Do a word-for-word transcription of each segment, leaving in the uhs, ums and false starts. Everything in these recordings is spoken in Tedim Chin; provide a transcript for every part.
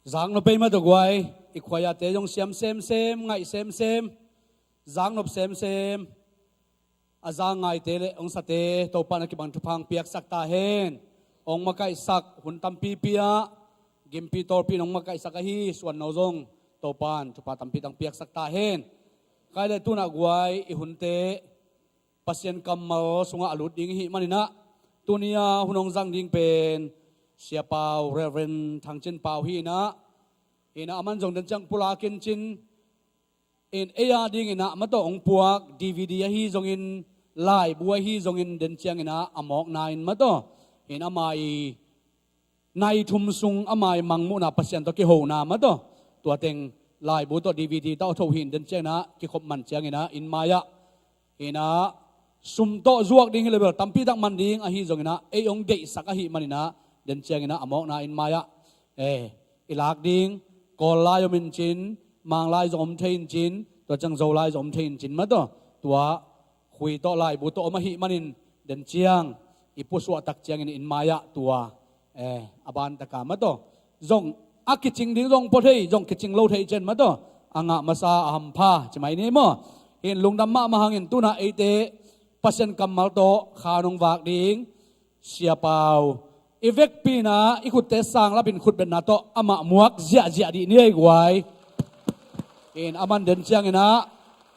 Zaknop ei mah tawh guai, i khuaiate zong siam semsem, ngaih semsem, zaknop semsem. A za ngaite le hong sate Topa in a kibang thupha hong piaksak ta hen. Hong makaihsak hun tampipi ah gimpi tawlpi in hong makaihsak ahi Suan No zong Topa in thupha tampi tang piaksak ta hen. Kai le tunah guai i hunte Pasian kammal sungah a lut ding ihi maninah, tuni-a hun hong zang ding pen Sia Pau, Reverend Thang Cin Pau hi inah, inah aman zong den ciang pulak in cin, in ei a ding inah mataw hong puak D V D ahi zongin, laibu ahi zongin den ciang inah a mawkna in mataw in ama i nai thum sung ama i mangmuhna Pasian tawh kihona mataw, tua teng laibu tawh D V D tawh a tho hi in den ciang inah kikhop man ciang inah in mai-ah inah sum tawh zuak ding hi le bel tampi tak man ding ahi zong inah ei hong deihsak ahi man inah den ciang inah a mawkna in mai-ah, eh, i lak ding Kawl lai om in cin, Mang lai zong om thei in cin, tua ciang Zo lai zong om thei in cin mataw, tua khui tawh laibu tawh om ahi manin den ciang i pusuah tak ciangin in mai-ah tua, eh, a ban taka mataw zong a kicing ding zong pua thei, zong kicing lo thei cian mataw a ngah masa a hampha ci mai ni maw? Hin lungdam mahmah hangin tunah eite Pasian kammal tawh kha nong vak ding Sia Pau, i vekpi inah i khutte sanglapin khutbetna tawh amah muak ziahziah dih ni ei guai. In aman den ciang inah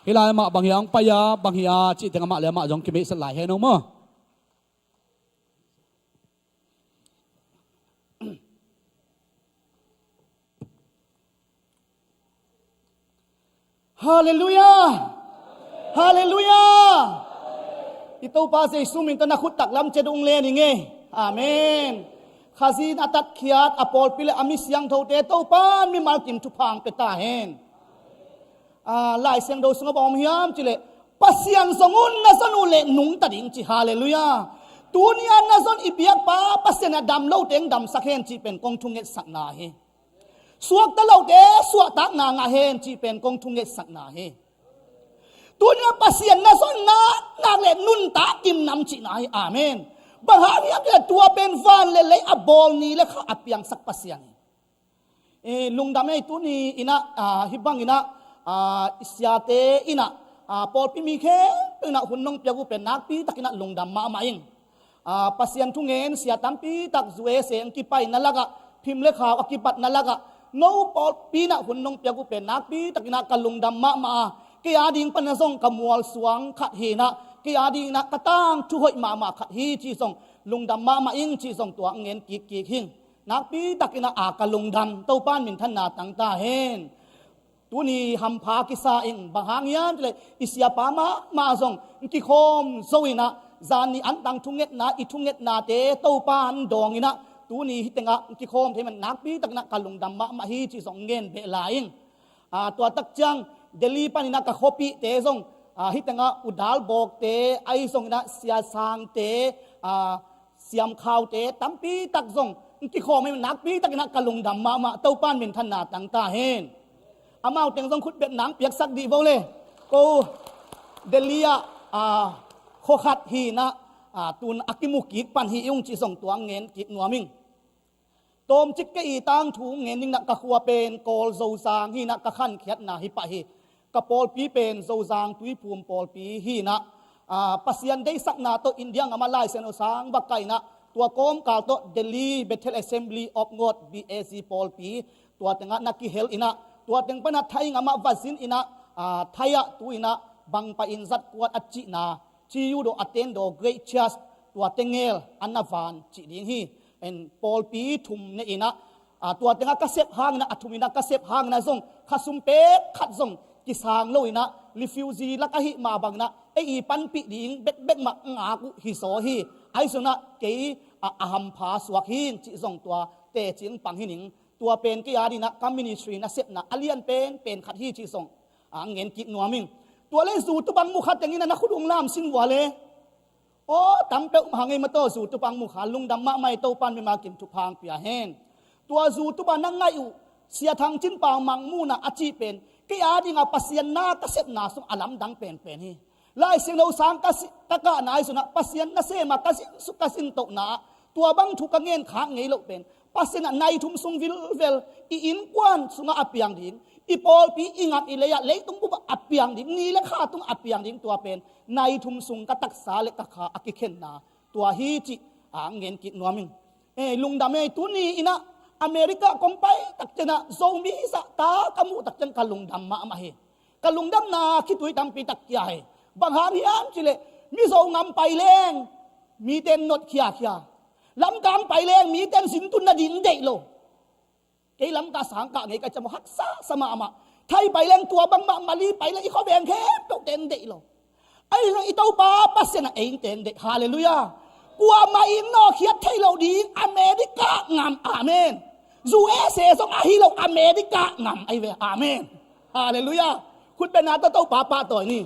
hih lai amah bang hi a hong pai a, bang hi a cih teng amah le amah zong kimeihsat lai hen ung maw? Halleluiah! Halleluiah! I Topa Jesu min tawh na khut taklam ciat ung le ning ei. Amen. Khazin a tatkhiat a pawlpi le a mi siangthote Topa in mimal kim thupha hong pia ta hen. Ah, Lai Siangtho sungah bang om hiam cileh, Pasian zong un, na zon uh leh nungta ding ci. Halleluiah. Tuni-a na zon i biakpa Pasian a dam lote hong damsak hen cih pen kong thungetsakna hi. Suakta lote suahtakna ngah hen cih pen kong thungetsakna hi. Tuni-a Pasian na zon nak nak le nuntak kim nam cihna hi. Amen. Bang hang hiam cileh tua pen van le lei a bawl ni le kha a piangsak Pasian hi. Eh, lungdam ei tuni inah, ah, hih bang inah, ah, i siate inah, ah, pawlpi mi khempeuh inah hun nong piak uh pen nakpi tak inah lungdam mahmah ing. Ah, Pasian thungen sia tampi tak zu e seng kipaina lakah, phim le khau a kipatna lakah, no pawlpi inah hun nong piak uh pen nakpi tak inah ka lungdam mahmah a, kei a ding pana zong ka mualsuang khat hi inah, kei a ding inah ka tangthu hoih mahmah khat hi cih zong lungdam mahmah ing cih zong tua ngen kikkik hing. Nakpi tak inah a ka lungdam, Topa in minthanna tang ta hen. Tuni hampha kisa ing, bang hang hiam cileh i siapa mahmah zong kikhawm zo inah, zan ni antang thungetna, i thungetnate Topa in dawng inah, tuni hih tengah kikhawm thei man nakpi tak inah ka lungdam mahmah hi cih zong ngen beh lai ing. Ah, tua tak ciang Delhi pan inah ka khuapihte zong, ah, hih tengah U Dal Bawkte, ahi zong inah Sia Sangte, ah, Siam Khaute tampi tak zong kikhawm hi man nakpi tak inah ka lungdam mahmah, Topa in minthanna tang ta hen. Amau teng zong khutbetna hong piaksak dih vo le. Ko Delhi ah, ah, khua khat hi inah, ah, tun a kimu kik pan hi ung cih zong tua ngen kik nuam ing. Tawmcik kei i tangthu ngen ning inah, ka khua pen Kawl Zozang hi inah, ka khankhiatna hi pah hi. Ka pawlpi pen Zozang Tuiphum pawlpi hi inah, ah, Pasian deihsakna tawh India gam ah Lai Siangtho sang va kaih inah, tua kawmkal tawh Delhi Bethel Assembly of God, B A G pawlpi, tua tengah na kihel inah, tua teng panah Thai gam ah va zin inah, ah, Thai ah tu inah bang pai in zat kuat a cihna, Ci U Do Aten Do Great Church, Tua tengel a na van cih ding hi. En pawlpi thum ne inah, a, tua tengah ka sep hanginah, a thum inah ka sep hanginah zong khasum pek khat zong kisang lo inah, refugee lak ahih mah banginah ei i panpih ding bekbek mah ngak uh hi zaw hi. Ahi zongah kei a, a hampha suak hing cih zong tua tecing pang hi ning. Tua pen kei a dinah ka ministry nasepna a lian penpen khat hi cih zong a ngen kik nuam ing. Tua le zu tubang mu khat tengin a na khut ung lam sin vua le. Aw, tam peuh mah ngei mataw zu tubang mu khat lungdam mahmah i Topan mimal kim thupha pia hen. Tua zu tubang na ngaih uh Sia Thang Cin Pau Mang Muna a cih pen kei a dinga Pasian na ka sepna sung a lamdang penpen hi. Lai Siangtho sang ka si, ka kahna i sunah Pasian nasema ka sin, ka sintohna ah tua bang thu ka ngen khak ngei loh pen Pasian ah nai thum sung vilvel i innkuan sungah a piang ding, i pawlpi i ngam i lei ah leitung bup ah a piang ding, ni le kha tungah a piang ding tua pen nai thum sung ka taksa le ka kha a kikhenna tua hi cih a ngen kik nuam ing. Eh, lungdam ei, tuni inah America kong pai takcianah Zomi zahta ka muh takcian ka lungdam mahmah hi. Ka lungdamna khitui tampi tak kia hi. Bang hang hiam cileh Mizo ngam pai leng mite not khiakhia. Lamkang pai leng mite zintun nading deih lo. Kei Lamka sangkah ngei ka ciam uh haksa sa mahmah. Thai pai leng tua bangmah, Mali pai leng i khuaveng khempeuh ten deih lo. Ahi zong i Topa Pasian ah ei ten deih. Halleluiah. Kuamah in nawhkhiat thei lo ding America ngam. Amen. U S A zong ahi lo America ngam ahi ve. Amen. Halleluiah. Khut bena tawh Topa pahtawi ni.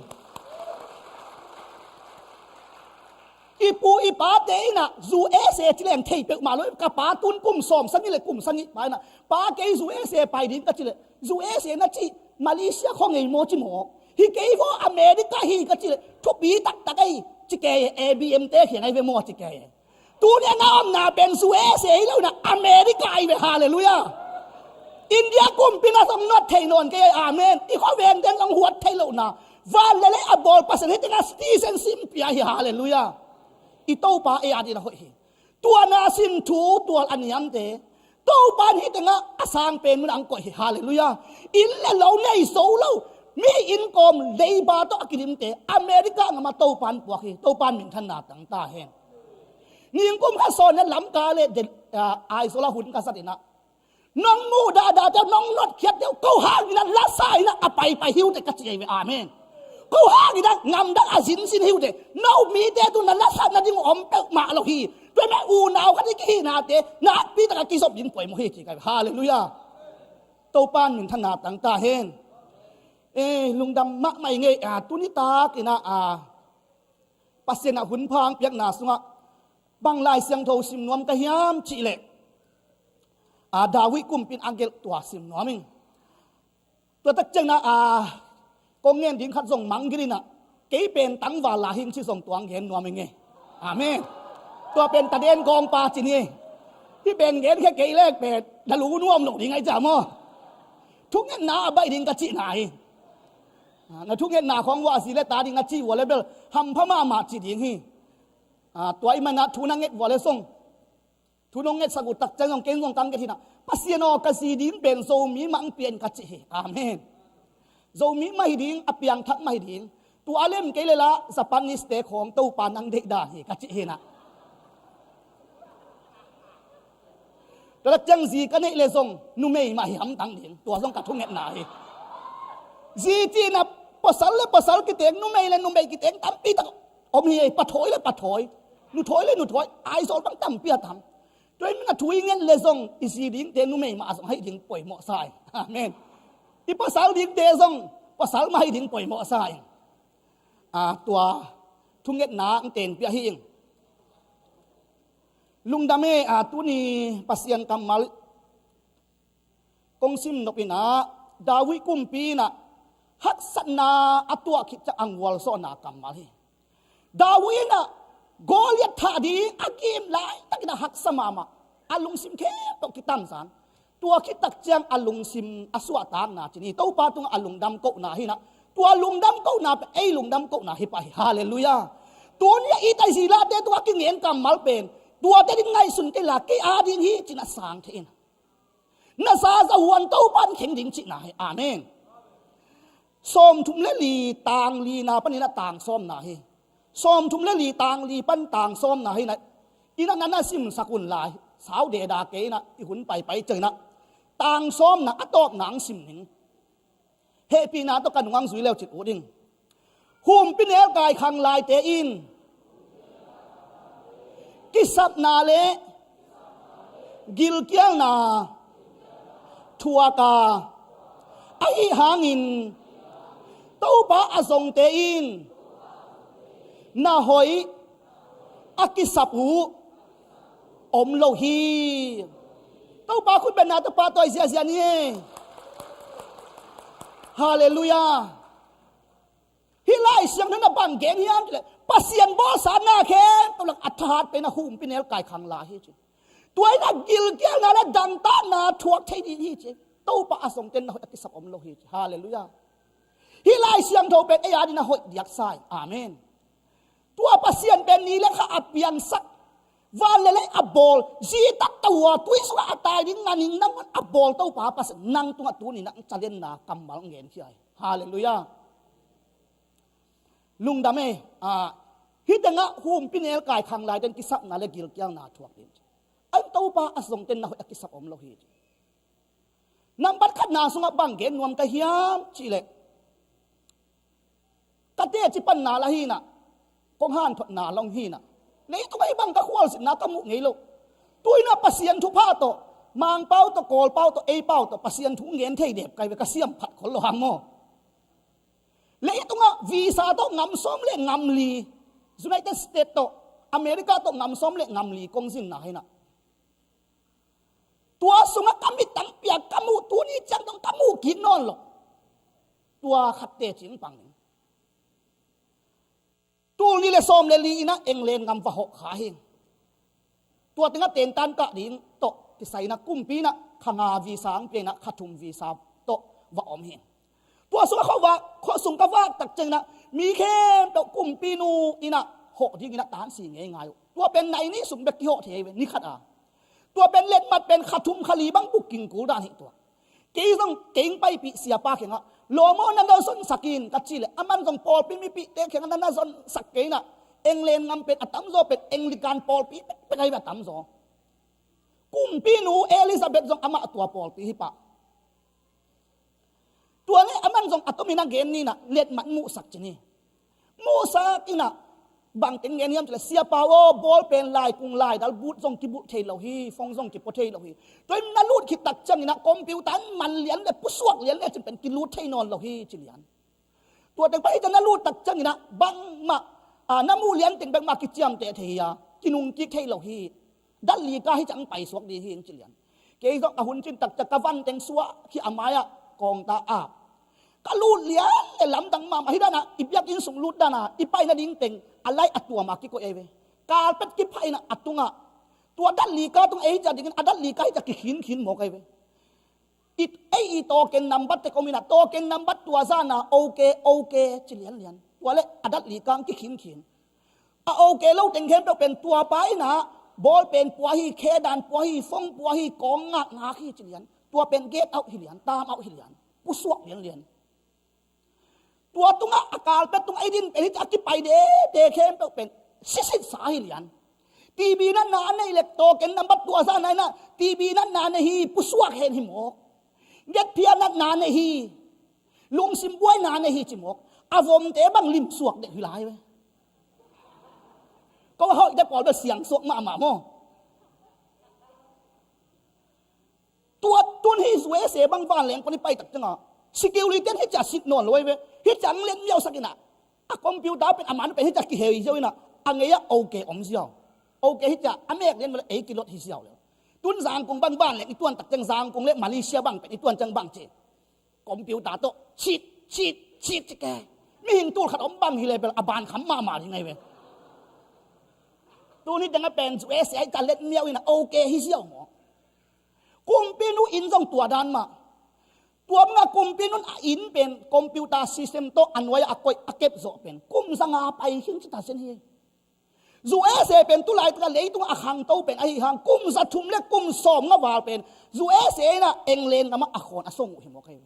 I pu i pate inah U S A ci leng thei peuhmah lo. Ka pa tun kum sawm sagih le kum sagih pa inah, pa kei U S A pai ding ka ci leh, U S A na cih Malaysia khuangei maw ci maw? Hi kei vaw America hi ka ci leh, thupi taktak ahi ci kei, A B M te khiang ahi ve maw ci kei. Tuni a na omna pen U S A hi lo inah America ahi ve. Halleluiah. India kumpi na zong not thei nawn kei ahi. Amen. I khuaveng ten zong huat thei lohna van le lei a bawl Pasian hih tengah citizenship pia hi. Halleluiah. I Topa ei a dinah hoih hi. Tua na sin thu tual a niamte Topa in hih tengah a sang pen mun ang koih hi. Halleluiah. Inn le lo nei zo lo, mi inn kawm leiba tawh a kidimte America ngam ah Topa in puak hi. Topa in minthanna tang ta hen. Ningkum khat sawn inah Lamka le, ah, Aizawl ah hun ka zat inah, nong muh dahdah teuh, nong notkhiat teuh, ko hang inah lasa inah a paipai hi uh teh ka ci ahi ve. Amen. Ko hang inah ngamdang a zinzin hi uh teh, no mite tu na lasah nading uh om peuhmah lo hi. Tua mah unau khat i kihihnate nakpi taka kizop ding poimawh hi ci ka hi ve. Halleluiah. Topa in minthanna tang ta hen. Eh, lungdam mahmah i ngei a, tuni tak inah a, Pasian ah hun pha ang piakna sungah bang Lai Siangtho sim nuam ka hiam cihleh, a, David kumpi in a gelh tua sim nuam ing. Tua tak ciangin ah, a, kong ngen ding khat zong mangngilh inah, kei pen tangval la hing ci zong tua ngen nuam ing e. Amen. Tua pen taden gawngpa ci ni. Hih pen ngen khia kei lek pen na lu nuam lo ding ahi ciah maw? Thungetna a baih ding ka cihna hi. A, na thungetna khawng vua a zi le ta ding a cih vua le bel hampha mahmah cih ding hi. A, tua ahih manin ah thu na nget vua le zong, thu nong ngetsak uh tak ciang zong ken zong kang nget hi inah, Pasian aw, ka zi ding pen Zomi mah ang pia in ka cih hi. Amen. Zomi mah hi ding, a piangthak mah hi ding. Tua lem kei le lah Japanese te khawng Topa nang deih dan hi ka cih hi inah. Tua lak ciang zi ka neih le zong numei mah hi hamtang ding, tua zong ka thungetna hi. Zi cihna pasal le pasal kiteng, numei le numei kiteng tampi tak om hi ei, pathawi le pathawi, nuthawi le nuthawi, Aizawl bang tampi a tam. Tua ahih manin a thu i nget le zong i zi dingte numei mah zong hi ding poimawh sa ing. Amen. I pasal dingte zong pasal mah hi ding poimawh sa ing. A, tua thungetna ang tengpiah hi ing. Lungdam e, a, tuni Pasian kammal kong sim nop inah, David kumpi inah haksatna a tuah khit ciang a gualzawhna kammal hi. David inah Goliath thah ding a kim laitak inah haksa mahmah, a lungsim khempeuh kitamzan. Tua khit tak ciang a lungsim a suahtakna ci ni, Topa tungah a lungdam kohna hi inah, tua lungdam kohna pen ei lungdam kohna hi pah hi. Halleluiah. Tuni a it a zi lahte tungah a kingen kammal pen tuate ding ngaihsun kei la, kei a ding hi ci inah sang thei in. Na za zahuan Topa in kheng ding cihna hi. Amen. Sawmthum le li, tang lina panin a tang sawmna hi. Sawmthum le li, tang li pan tang sawmna hi na, ina nana simsak un lai, sau deda kei ina, i hun paipai ciang ina, tang sawmna a tawpna ang sim ning. Hehpihna tawh ka nung ang zui leu cin ut ding. Humpinelkai khanglaite in kisapna le gilkialna thuak a, ahi hangin Topa a zongte in na hoih a kisap uh om lo hi. Topa khut bengna tawh pahtawi ziahziah ni. Halleluiah. Hih Lai Siangtho in a bang gen hiam cih leh, Pasian bawlsa na khempeuh lak a thahat pen a humpinelkai khanglai hi ci. Tua in a gilkialna le dangtakna thuak thei ding hi ci. Topa a zongte in na hoih a kisap om lo hi ci. Halleluiah. Hih Lai Siangtho pen ei adingin a hoih diak sa hi. Amen. Tua Pasian pen ni le kha a piangsak, van le lei a bawl, zi taktak uh a tui sungah a tai ding nganing nangawn a bawl Topa Pasian nang tungah tuni-in a challenge-na kammal ngen khia hi. Halleluiah. Lungdam e. Ah, hih tengah humpinelkai khanglaite in kisapna le gilkialna thuak ding. A in Topa a zongte in na hoih a kisap om lo hi. Nambat khatna sungah bang gen nuam ka hiam cih leh, ka teci panna la hi na, kong hanthotna long hi na, leitung ah hih bang ka khualzinna ka muh ngei lo. Tu-in a Pasian thupha tawh, Mangpau tawh, Kawlpau tawh, eipau tawh Pasian thu ngen thei dep ka hi ve, ka siam phat khol lo hang maw. Leitung ah visa tawh ngam sawm le ngam li, United States tawh, America tawh ngam sawm le ngam li kong zinna hi na, tua sungah ka mittang piak ka muh, tuni ciang dong ka muh kik nawn lo. Tua khat teci pang ning. Tul nih le sawm le li in a England gam va hawh kha hi. Tua tengah tentan kah ding tawh kisai in a kumpi in a kha nga visa ang pia in a kha thum visa tawh va om hi. Tua sungah khuavak, khuasung ka vak tak ciang in a mi khempeuh kumpinu in a hawh ding in a tansi ngeingai uh. Tua pen nai nih sung bek kihawh thei hi ve, ni khat a. Tua pen letmat pen kha thum kha li bang booking kul dan hi tua. Kei zong kei hong paipih siapa kiangah, lawm aw, na na zonsak in ka cih leh, aman zong pawlpi mipihte kiangah na na zonsak kei in a, England gam pen a tamzaw pen Anglican pawlpi pekpek ahi ve a tamzaw. Kumpinu Elizabeth zong amah tua pawlpi hi pah. Tua leh aman zong a tomin a gen ni in a, letmat muhsak ci ni. Muhsak in a, bang teng gen hiam cih leh, siapa aw, ball pen, laikung, laidal, boot zong kibulh thei lo hi, phone zong kipua thei lo hi. Tua in na lut khit tak ciang in a, computer in man lian le, pusuak lian le cin pen kilut thei nawn lo hi ci lian. Tua teng pai hi ciang na lut tak ciang in a, bangmah, a, na muh lian teng bek mah kiciamteh thei hi a, kinungkik thei lo hi. Dal li ka hi ciang paisuak ding hi ing ci lian. Kei zong a hun cin tak ciang ka van teng suah khia a mai-ah kawngta ap. Ka lut lian le lamdang mahmah hi dan a, i biakinn sung lut dan a, i pai nading teng a lai a tuam a kikoih ahi ve. Carpet kiphaih in a, a tungah. Tua dal li ka tung ei ciang dingin a dal li ka hi ciang kikhinkhin mawk ahi ve. I, ei i token number tek om in a, token number tua zan a, okay, okay ci lianlian. Tua leh a dal li ka ang kikhinkhin. A okay lo teng khempeuh pen tua pa in a, ball pen pua hi, khe dan pua hi, phone pua hi, kawng ngakngak hi ci lian. Tua pen get out hi lian, time out hi lian. Pusuak lianlian. Tua tungah a carpet tungah i din pen hi ci a, kipai dede khempeuh pen sisitsa hi lian. T V natna a neih leh token number tua zan a in a, T V natna a nei hi, pusuak hen hi mawk. Get phia natna a nei hi. Lungsim buaina a nei hi ci mawk. A vomte bang limsuak dek hi lai ve. Ko a hoihte pawl bel siangsuak mahmah maw. Tua tun hi U S A bang vanleng pawn i pai tak ciangah, security-te in hi ciang sit nawn lo ahi ve. Hi ciang let miausak in a, a computer pen a man pen hi ciang kihei ziau in a, a ngei-ah okay om ziau. Okay hi ciang a mek lian mah leh ei kilot hi ziau leh. Tun Zangkong bang vanleng i tuan tak ciang, Zangkong le Malaysia bang pen i tuan ciang bang ci, computer tawh cheat, cheat, cheat ci ke. Mihing tul khat om bang hi leh bel a ban kham mahmah ding ahi ve. Tuni tengah pen U S A hi ciang let miau in a okay hi ziau maw. Kumpinu in zong tua dan mah. Tua bangah kumpinu in a inn pen computer system tawh a nuai-ah a koih a kep zawh pen kum zanga pai khin ci ta zen hi. U S A pen tulaitak a leitungah a khangto pen ahi hang kum zathum le kum sawmnga val pen U S A in a England gamah a khawn a song uh hi mawk ahi.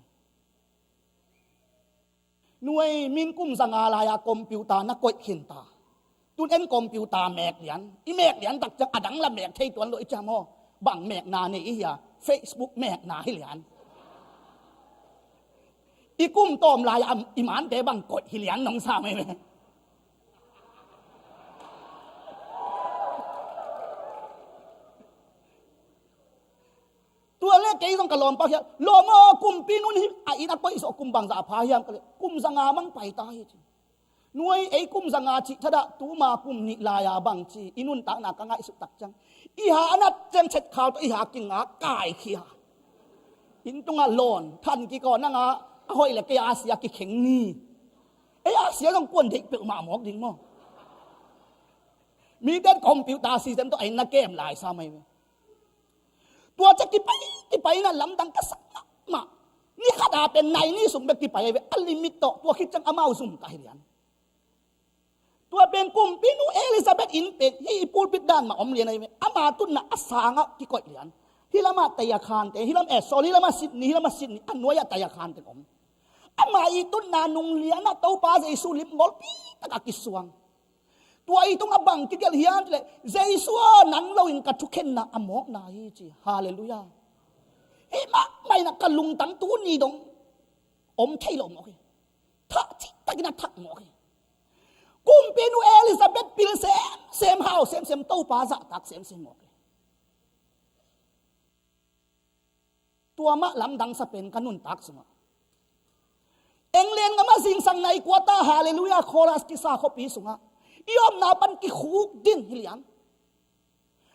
Nuai, min kum zanga lai-a computer na koih khin ta. Tun en computer mek lian, i mek lian tak ciang a dang la mek thei tuan lo i ciam aw. Bang mekna nei i hia? Facebook mekna hi lian. I kum tawm lai-a i mante bang koih hi lian nong sa mai me. Tua le kei zong ka lawmpa hiam, lawm aw, kumpi nu in hi a inn a koih zawh kum bangzah a pha hiam? Ka le, kum zanga mang pai ta hi ci. Nuai ei kum zanga cih thadah tuma kum nih lai-a bang ci i nuntakna ka ngaihsut tak ciang, i ha a nat ciang chet khau tawh i ha kingak kaikhia. Inn tungah lawn than kikaw nanga a hoih le kei a sia kikheng ni. Ei a sia zong kuan deih peuhmah mawk ding maw? Mite computer system tawh a inn na kem lai sa mai ve. Tua ciang kipai, kipai na lamdang ka sak mahmah. Ni khat a pen nai ni sung bek kipai ve, a limit tawh, tua khit ciang amau zum ka hi lian. Tua pen kumpi nu Elizabeth inn pen hih i pulpit dan mah om lian ahi ve. Ama tunna a sangah kikoih lian. Hih lamah Tayakhan te, hih lam, eh, sorry, hih lamah Sydney, hih lamah Sydney, a nuai-ah Tayakhan te om. Ama i tunna nung lianah Topa Jesu lim ngolpi takah kisuang. Tua i tungah bang kigelh hiam cih leh, Jesu aw, nang loin ka thukhenna a mawkna hi ci. Halleluiah. Hih mahmah inah ka lungtang tuni dong om thei lo mawk hi. Thah cihtakin a thak mawk hi. Kumpi nu Elizabeth pil semsem, hau semsem, Topa zahtak semsem mawk hi. Tua mah lamdang sa pen ka nuntak sungah. England gam ah zingsang nai kua ta, Halleluiah chorus kisa khuapi sungah i omna pan kikhuk din hi lian.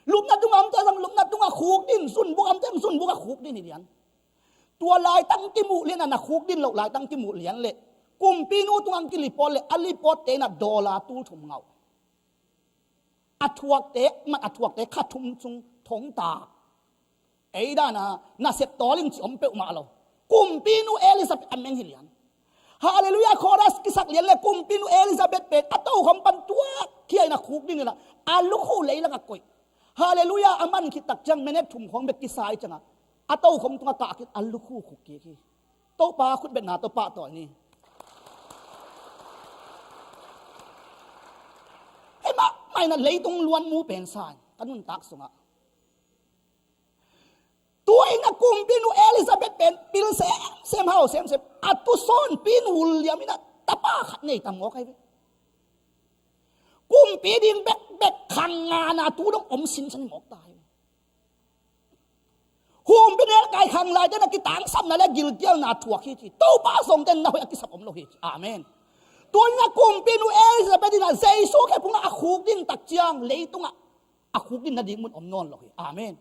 Lupna tungah omte zong lupna tungah khuk din, zunbuk omte zong zunbukah khuk din hi lian. Tua laitang kimuh lian a na khuk din loh laitang kimuh lian leh, kumpi nu tungah kilipawt leh, a lipawtte inah dollar tul thum ngauh. A thuakte, mat a thuakte kha thum sung thong ta. Ei dana nasep tawl in ci om peuhmah lo. Kumpi nu Elizabeth a meng hi lian. Halleluiah chorus kisak lian le kumpi nu Elizabeth pen a tokhom pan tuak khia inah khuk din inah a lukhu leilakah koih. Halleluiah, a man khit tak ciang minute thum khawng bek kisa i ciangah a tokhom tungah kah kik a lukhu khuk kik hi. Topa khutbetna tawh pahtawi ni. Hei mahmah inah leitung luan mu pen sa in ka nuntak sungah. Tua inah kumpi nu Elizabeth pen pil semsem, hau semsem, a tusawn pi nu liam inah tapa khat nei ta mawk ahi ve. Kumpi ding bekbek khang ngana tu dong om sinsen mawk ta ahi ve. Humpi nelkai khang laite na kitangsapna le gilkialna thuak hi ci. Topa zongte na hoih a kisap om lo hi ci. Amen. Tua inah kumpi nu Elizabeth inah Jesu khephungah a khuk din tak ciang leitungah a khuk din nading mun om nawn lo hi. Amen.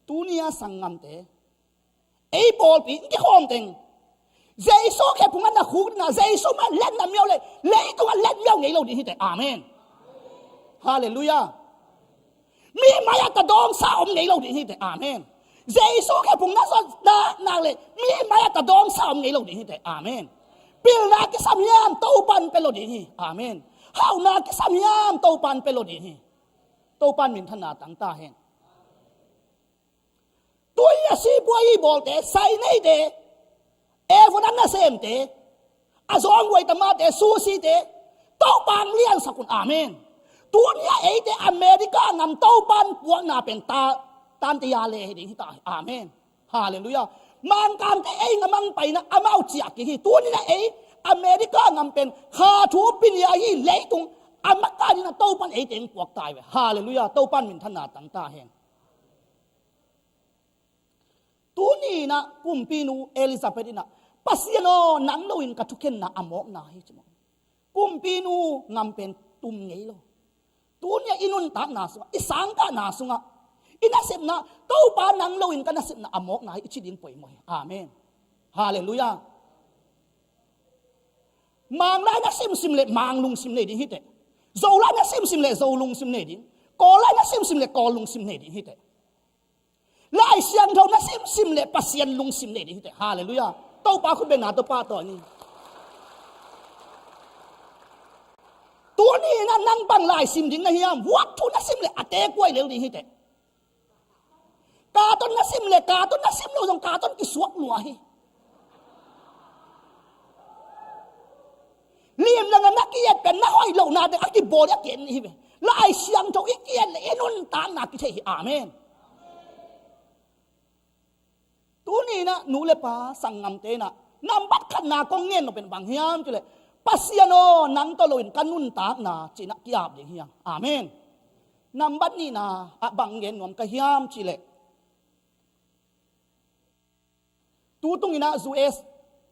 Tuni a sanggamte, ei pawlpi in kikhawm teng Jesu khephungah na khuk dingah Jesu mah letna miau le, leitungah let miau ngei lo ding hi teh. Amen. Halleluiah. Mi mai-ah ta dawngsa om ngei lo ding hi teh. Amen. Jesu khephung na zon nak le mi mai-ah ta dawngsa om ngei lo ding hi teh. Amen. Pilna kisam hiam, Topan pe lo ding hi. Amen. Hauhna kisam hiam, Topan pe lo ding hi. Topan minthanna tang ta hen. Tui a sipuai i bawlte, sai neite, evun a nasemte, a zawnghuai tamate, susite, Topa ang liansak un. Amen. Tuni a eite America ngam Topan puakna pen ta, tantia le hi ding hi ta. Amen. Halleluiah. Mangkangte ei ngam ang paina amau ciah kik hi. Tuni a ei America ngam pen kha thu pinia hi leitung a makanin a Topan eite ang puak ta hi ve. Halleluiah. Topan minthanna tang ta hen. Tuni inah kumpinu Elizabeth inah, Pasian aw, nang loin ka thukhenna a mawkna hi ci maw. Kumpinu ngam pen tum ngei lo. Tuni a i nuntakna sungah, i sangkahna sungah, i nasepna, Topa nang loin ka nasepna a mawkna hi i ci ding poimawh hi. Amen. Halleluiah. Mang lai na simsim le mang lungsim nei ding hi teh. Zo lai na simsim le zo lungsim nei ding. Kawl lai na simsim le Kawl lungsim nei ding hi teh. Lai Siangtho na simsim le Pasian lungsim nei ding hi teh. Halleluiah. Topa khut bengna tawh pahtawi ni. Tuni inah nang bang lai sim ding na hiam? Vuak thu na sim le a tekuai lel ding hi teh. Katon na sim le katon na sim lo zong katon kisuak lua hi. Limlang a na ki-et pen na hoih lohna ding a kibawl a ki-et hi ve. Lai Siangtho i ki-et le i nuntakna kithei hi. Amen. Tuni-in ah nu le pa sanggamte in ah nambat khatna kong ngen nop pen bang hiam cih leh, Pasian aw, nang tawh loin ka nuntakna ci-in ah ki-ap ding hi hang. Amen. Nambat nihna ah bang ngen nuam ka hiam cih leh, tu tung in ah U S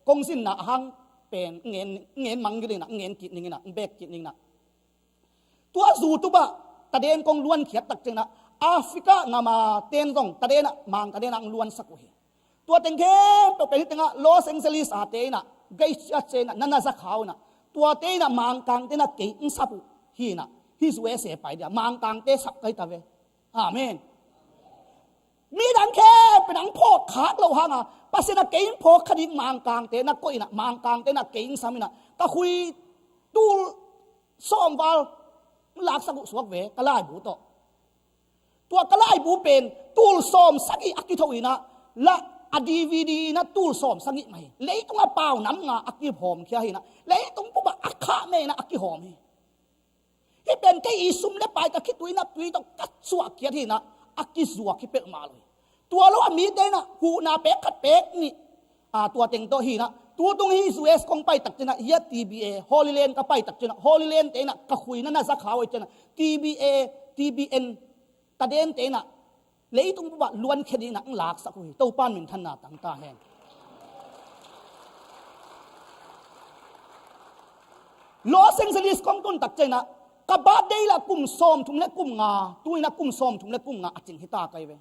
kong zinna a hang pen ngen, ngen mangngilh in ah, ngen kik ning in ah, bek kik ning in ah. Tua zu tup ah taden kong luankhiat tak ciangin ah Africa gam a ten zong taden ah, Mang taden ah hong luansak uh hi. Tua teng khempeuh pen hih teng ah Los Angeles a te in ah, Grace Church te in ah, na na za kha uh in ah, tuate in ah Mangkangte in ah kei hong sap uh hi in ah, hih U S A pai dia Mangkangte sap ka hi ta ve. Amen. Midang khempeuh in ah hong phawk khak loh hang a, Pasian in ah kei hong phawk kha ding, Mangkangte na koih in ah, Mangkangte in ah kei hong sam in ah, ka khui tul sawm val laksak uh suak ve, ka laibu tawh. Tua ka laibu pen tul sawm sagih a kitho in ah, la a D V D in ah tul sawm sagih mah hi. Leitung a pau nam nga a kihawmkhia hi in ah, leitung bup ah a khahme in ah a kihawm hi. Hih pen kei i sum le pai ka khitui in ah tui tawh ka suahkhiat hi in ah, a kizuak hi peuhmah lo hi. Tua lo a mite in ah huhna pek khat pek nih, a, tua teng tawh hi in ah, tu tung hih U S kong pai tak ciangin ah, hih a T B A Holy Land ka pai tak ciangin ah, Holy Land te in ah ka khui na na za kha uh hi ciangin ah, T B A, T B N tadente in ah leitung bup ah luankhia ding in ah hong laksak uh hi. Topa'n minthanna tang ta hen. Los Angeles kong tun tak ciangin ah, ka birthday lah kum sawmthum le kum nga, tu-in ah kum sawmthum le kum nga a cing hi ta ka hi ve.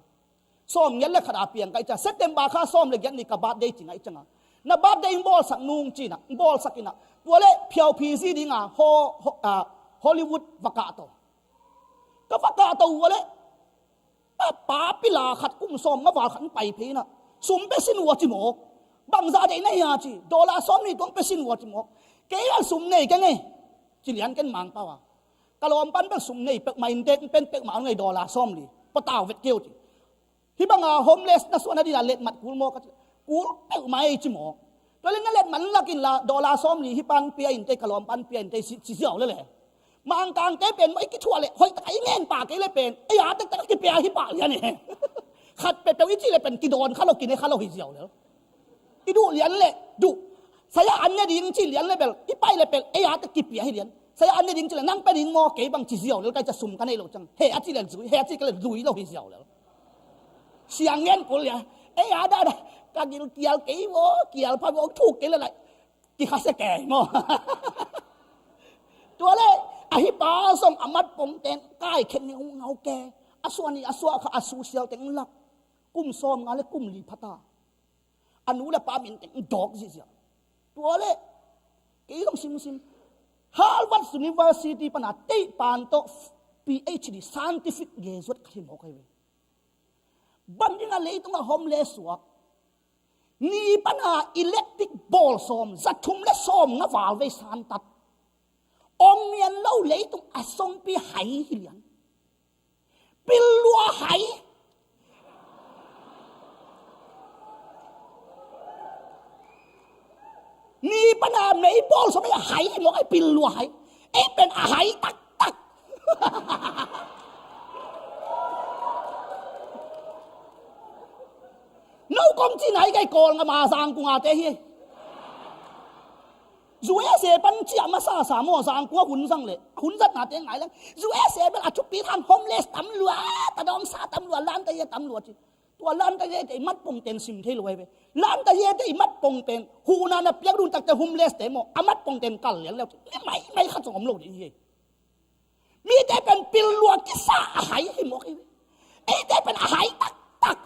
Sawmgiat le khat a piang ka hih ciang, September kha sawm le giat ni ka birthday cing ahih ciangin ah, na birthday hong bawlsak nung ci in ah, hong bawlsak in ah, tua leh phiauphi zi ding a Ho-, Ho-, a, Hollywood va kahto. Ka va kahto uh leh, a, pa pila khat kum sawmnga val khat hong pai phei in ah, sum pia sin uh a ci mawk. Bangzah deih na hia ci, dollar sawmnih tuang pia sin uh a ci mawk. Kei bel sum nei keng e, ci lian ken Mangpau a. Ka lawm pan bel sum nei peuhmah, inntek pen peuhmah hong nei, dollar sawmli. Patau vet kei uh ci. Hih bang a homeless na suahna ding a letmat kul maw ka ci. Kul peuhmah ei ci maw. Tua leh na letmat lak inla, dollar sawmli hih pa hong pia inteh, ka lawm pa hong pia inteh ci, ci ziau lel e. Mangkangte pen maw i kithuah leh hoih tak a i ngen pah kei leh pen, ei a tektek a kipia hi pah lian e. Khat peuhpeuh i cih leh pen kidawn kha lo, kine kha lo hi ziau lel. I duh lian leh duh. Saya an ne ding cih lian leh bel, i pai leh bel ei a tek kipia hi lian. Saya an ne ding cih leh nang pia ding maw, kei bang ci ziau lel, ka hih ciang sum ka neih loh ciang. He a cih leh zui, he a cih leh zui lo hi ziau lel. Siang ngen kul lian. Ei a dah dah, ka gil kial kei maw, kial pha maw, thuk kei leh lai. Kikhasia kei maw. Tua leh, a hih pa zong a mat pongten kaikhen ni hong ngau kei. A suah ni, a suah kha, a susial teng lak. Kum sawmnga le kum li pha ta. A nu le pa min teng dawk ziahziah. Tua leh, kei zong simsim. Harvard University pan a teih pan tawh P H D, scientific graduate ka hi mawk ahi ve. Bang ding a leitung a homeless suak, ni pan a electric bawl sawm, za thum le sawmnga val vei santat. Ong mian lo leitung a songpi hai hi lian. Pil lua hai. Ni pan a mei bawl sawm a hai hi mawk, ei pil lua hai. Ei pen a hai taktak. No kong cihna hi kei, Kawlgam a Zangkong a te hi. U S A pan ciah masa sa maw, Zangkong a hun zang leh, hun zatnate ngai leng. U S A bel a thupi hang, homeless tam lua, tadawngsa tam lua, lanta ye tam lua ci. Tua lanta ye te i mat pongten sim thei lo ahi ve. Lanta ye te i mat pongten, huhna na piak dun takte homeless te maw, a mat pongten kal lian leu ci. Ni maimai khat zong om lo ding hi. Mite pen pil lua kisa a hai hi mawk hi. Eite pen a hai taktak.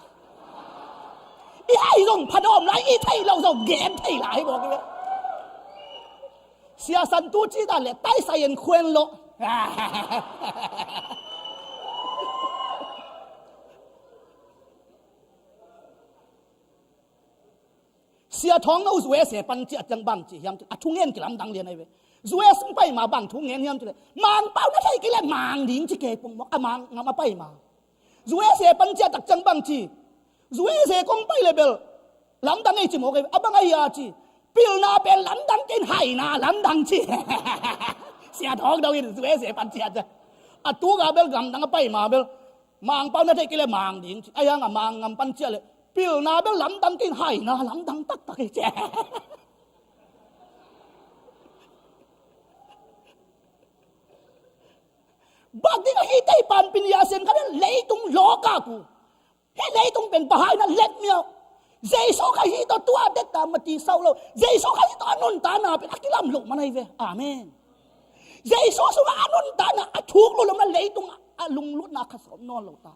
I hai zong pha dawm lai, i theih loh zong gen thei lai hi mawk hi. Sia San tu ci dan leh tai sai en khuen lo. Sia Thawng no U S A pan ciah ciang bang ci hiam cih leh, a thungen kilamdang lian ahi ve. U S A pai ma bang thungen hiam cih leh, Mangpau na thei kei leh mang ding ci kei pong mawk, a Mangngam a pai ma. U S A pan ciah tak ciang bang ci, U S A kong pai leh bel lamdang ei ci mawk ahi ve. A bang ahi a ci, Pilna pen lamdang kei in, haina lamdang ci. Sia Thawng Do in U S A pan ciat cia. A tu ga bel gamdang a pai ma bel, Mangpau na thei kei le mang ding ci. Ahi hang a Mang ngam pan ciat le, pilna bel lamdang kei in, haina lamdang taktak hi ci. Bang ding a hi tei pan piniasin kha le leitung lawka ku. Hih leitung pen bahaina let miau. Jesu Khazih tawh tua detta mati sau lo. Jesu Khazih tawh a nuntakna pen a kilam loh man ahi ve. Amen. Jesu sungah a nuntakna a thuk lo lo na leitung a lunglutna kha sawm nawn lo ta.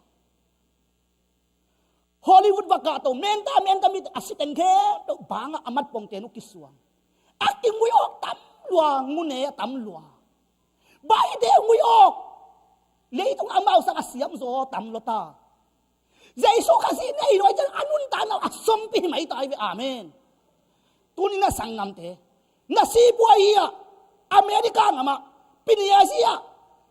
Hollywood va kah to, menta menta mite a siteng khempeuh bangah a mat pongte nu kisuang. A kingui awk tam lua, ngune a tam lua. Baite ngui awk. Leitung amau sang a siam zaw tam lua ta. Jesu Khazih nei lo ciang a nuntakna a sawmpi hi mai ta hi ve. Amen. Tuni na sanggamte, na sipuai hi a, America ngam ah, piniazi ah,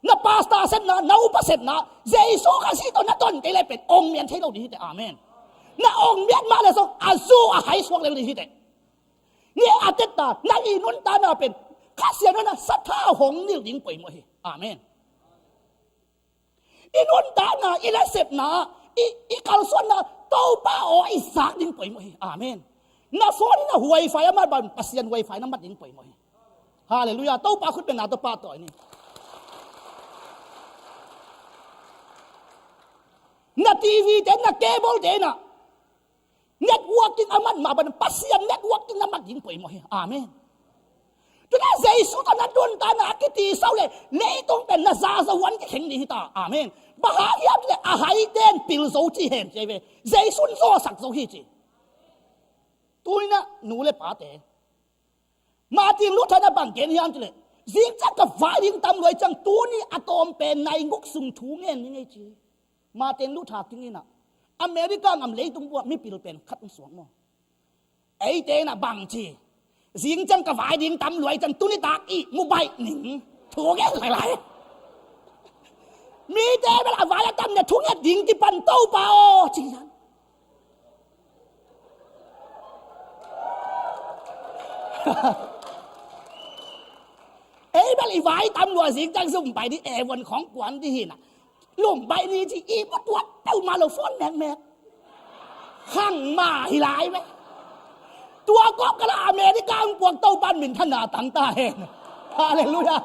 na pastor sepna, na upa sepna, Jesu Khazih tawh na ton kei le pen ong mian thei lo ding hi teh. Amen. Na ong mian mah le zong a zu a hai suak lel ding hi teh. Ni a tetta, na i nuntakna pen Kha Siangtho in a satha hong nilh ding poimawh hi. Amen. I nuntakna, i nasepna, i, i kalsuanna, Topa aw i zak ding poimawh hi. Amen. Na phone in a wifi a mat bang, Pasian wifi na mat ding poimawh hi. Halleluiah. Topa khut bengna tawh pahtawi ni. Na T V te, na cable te na networking a mat mah bang, Pasian networking na mat ding poimawh hi. Amen. Tuna Jesu tawh na nuntakna a kiti sau le, leitung pen na za zo huan kikheng ding hi ta. Amen. Bang hang hiam cih le a haite in pil zo ci hen ci hi ve. Jesu in zawhsak zo hi ci. Tuni na nu le pate, Martin Luther in a bang gen hiam cih le, zing ciang ka vai ding tam lua ahih ciang tuni a tawm pen nai guk sung thu ngen ning ei ci. Martin Luther King in a, America ngam leitung buah mipil pen khat hong suak maw. Eite in a bang ci, zing ciang ka vai ding tam lua ahih ciang tuni tak ihmu baih ning. Thu ngen lailai. Mite bel a vai a tam ne thu nget ding kipan Topa aw ci hiam. Ei bel i vai tam lua zing ciang zumbai ding, e vuan khawng kuan ding hi na. Lumbai ni ci i mu tuat peuhmah lo phone mekmek. Khang mah hi lai ve. Tua kawk kala America ang puak Topa in minthanna tang ta hen. Halleluiah.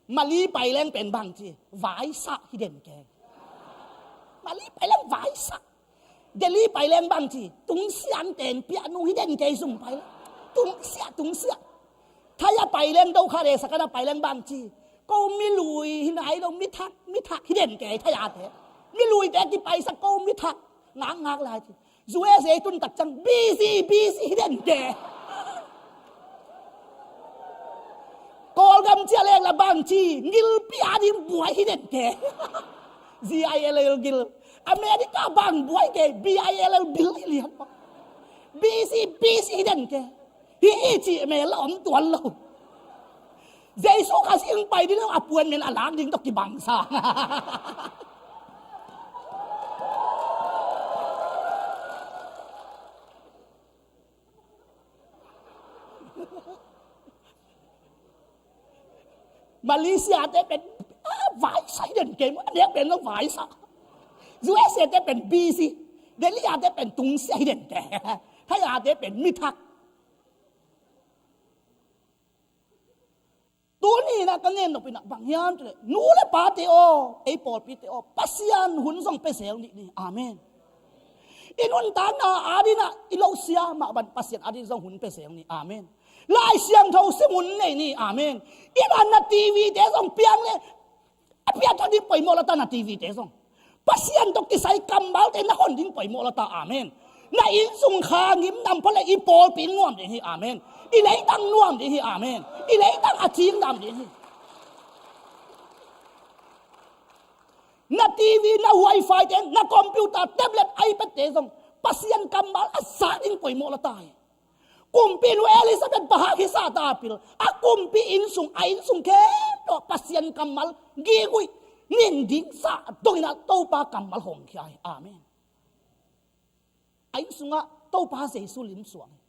Mali pai leng pen bang ci, vaisah hi den kei. Mali pai leng vaisah. Delhi pai leng bang ci, tungsiah an ten piah nu hi den kei, zum pai leng. Tungsiah, tungsiah. Thai a pai leng do kha le sakan a pai leng bang ci, ko mi lui hi nai lo, mi thak, mi thak hi den kei Thai a te. Mi lui te kipaisak ko mi thak ngakngak lai ci. U S A tun tak ciang busy, busy hi den kei. Kawlgam ciah leng la bang ci, ngilpi a ding buai hi den kei. G I L L gil. America bang buai kei, B I L L bil hi lian. Busy, busy hi den kei. Hi i cih mel la om tuan lo. Jesu Khazih hong pai ding lo, appointment a lak ding tawh kibang sa. Malaysia te pen, ah, vaisah hi den kei maw, a nek pen lo vaisah. U S A te pen busy. Delhi a te pen tungsiah hi den kei. Thai a te pen mi thak. Tuni in a ka ngen nop in a bang hiam cih leh, nu le pate aw, ei pawlpite aw, Pasian hun zong pia zel nih ni. Amen. I nuntakna adingin a i lo sia mah bang Pasian adingin zong hun pia zel ni. Amen. Lai Siangtho sim hun nei ni. Amen. I dan na T V te zong piang le a piangthak ding poimawh la ta, na T V te zong. Pasian tawh kisai kammalte na hon ding poimawh la ta. Amen. Na innsung kha ngim nam phot le i pawlpi nuam ding hi. Amen. I leitang nuam ding hi. Amen. I leitang a cing dam ding hi. Na T V, na wifi te, na computer, tablet, iPad te zong Pasian kammal a zak ding poimawh la ta hi. Kumpi nu Elizabeth bang hang hisa ta pil, a kumpi innsung, a innsung khempeuh Pasian kammal giguih, nin ding sa dongin a Topa kammal hong khia hi. Amen. A innsungah Topa Jesu lim suang hi.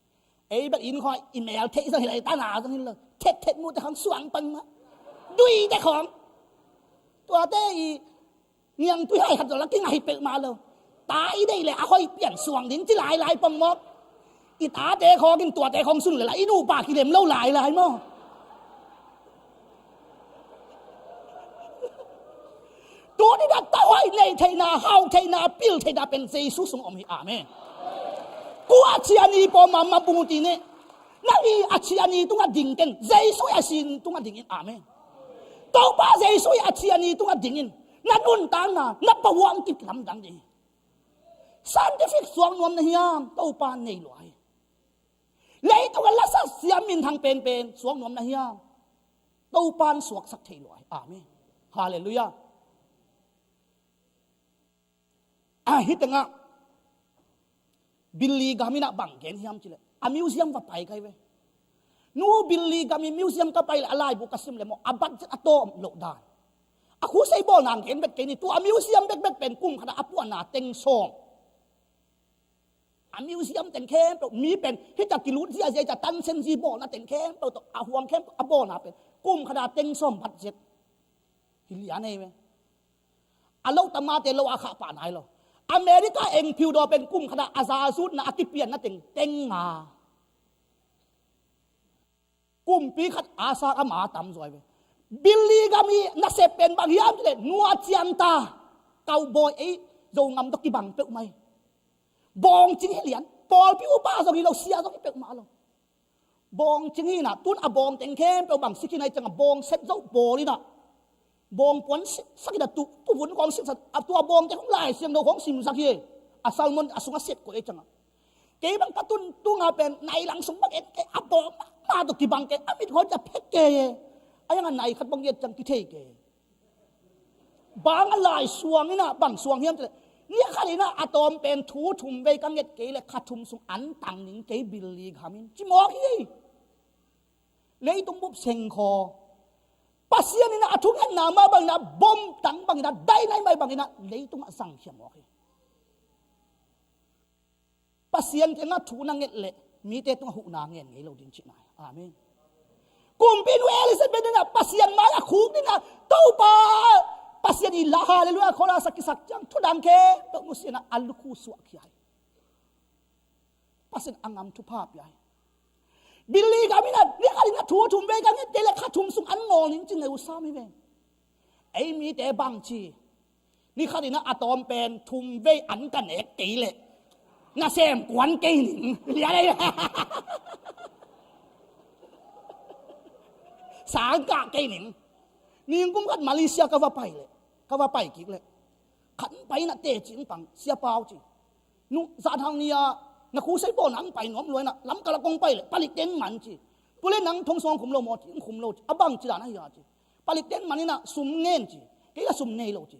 Ei bek inn khawng i mel theih zong hi lai, tana zong hi lo. Thet thet mu te khawng suang pang mah. Dui te khawng. Tuate i niangtui hai khat zong la kingai peuhmah lo. Ta i deih le a hoih pian suang ding ci lailai pong mawk. I tate khawng in tuate khawng sun le la i nupa kilem lo lailai maw? Tuni na tahuai nei theihna, hau theihna, pil theihna pen Jesu sung om hi. Amen. Kua a ciani pawh mamam bung ti ne. Na i a ciani tungah ding ken, Jesu i a sin tungah ding in. Amen. Topa Jesu i a ciani tungah ding in. Na nuntakna na pahuang kik lamdang ding hi. Scientific suak nuam na hiam? Topa nei lua hi. Leitung a lasat siam minthang penpen suak nuam na hiam? Topan suaksak thei lua hi. Amen. Halleluiah. A, hih tengah Billy Graham in ah bang gen hiam cileh, a museum va pai kai ve. Nu Billy Graham in museum ka pai le a laibu ka sim le maw, a budget a tawm loh dan. A khusei bawl nang gen bet kei ni, tua a museum bekbek pen kum khat a puanna teng sawm. A museum teng khempeuh, mi pen hita kilut ziazia, hita tansen zi bawlna teng khempeuh tawh, a huang khempeuh a bawlna pen kum khat a teng sawm budget. Hi lian ei ve. A lo tamate lo a khah pah nai lo. America engphiu daw pen kum khat a a zazutna a kipianna teng teng nga. Kumpi khat a sak ama tam zaw ei ve. Billy Graham i nasep pen bang hiam cileh, nu a ciangta, cowboy ei, Zogam tawh kibang peuhmah hi. Bawngcing hi lian, pawlpi upa zong hi lo, sia zong hi peuhmah lo. Bawngcing hi na, tun a bawng teng khempeuh bang sik hi na, i ciang a bawng set zo bawl hi na. Bawng puan sitsak hi na, tu, tuvun khawng sitsak, a tua bawngte khawng Lai Siangtho khawng simsak hi. A sermon a sungah set koih ei ciang a. Kei bang ka tun tunga pen nai lang sung bang en kei, a bawng mahmah tawh kibang kei, a mit khawng ca phek kei e. A hiang a nai khat bang i et ciang kithei kei. Bang a lai suang in ah bang suang hiam cileh, ni khat in ah a tawm pen thu thum vei ka nget kei leh kha thum sung an tang ning kei Billy Graham in, ci mawk hi. Leitung bup sengkhaw. Pasian in ah a thungetna mah bang in ah, bom tang bang in ah, dynamite bang in ah leitungah zangkhia mawk hi. Pasian kiangah thu na nget leh mite tungah huhna ngen ngei lo ding cihna hi. Amen. Kumpi nu Elizabeth in ah Pasian mai-ah khuk ding ah, Topa Pasian i la, halleluiah, khualzin a kisak ciang thudang khempeuh nusia in ah a lukhu suahkhia hi. Pasian a ngam thupha pia hi. Billy Graham in ah ni khat in ah thu thum vei ka nget kei leh kha thum sung an ngawl ning ci ngeu sam hi ve. Ei mite bang ci, ni khat in ah a tawm pen thum vei an ka nek kei leh nasem kuan kei ning. Lian ei. Sang kah kei ning. Ningkum khat Malaysia ka va pai leh, ka va pai kik leh, khat pai in ah teci hong pang, Sia Pau ci. Nu, zahthang ni-a na khusei bawl nang pai nuam lua in ah, lamkal ah kong pai leh palik ten man ci. Tua leh nang thong sung hong khum lo maw ci, hong khum lo ci. A bang ci dan a hia ci. Palik ten man in ah sum ngen ci. Kei a sum nei lo ci.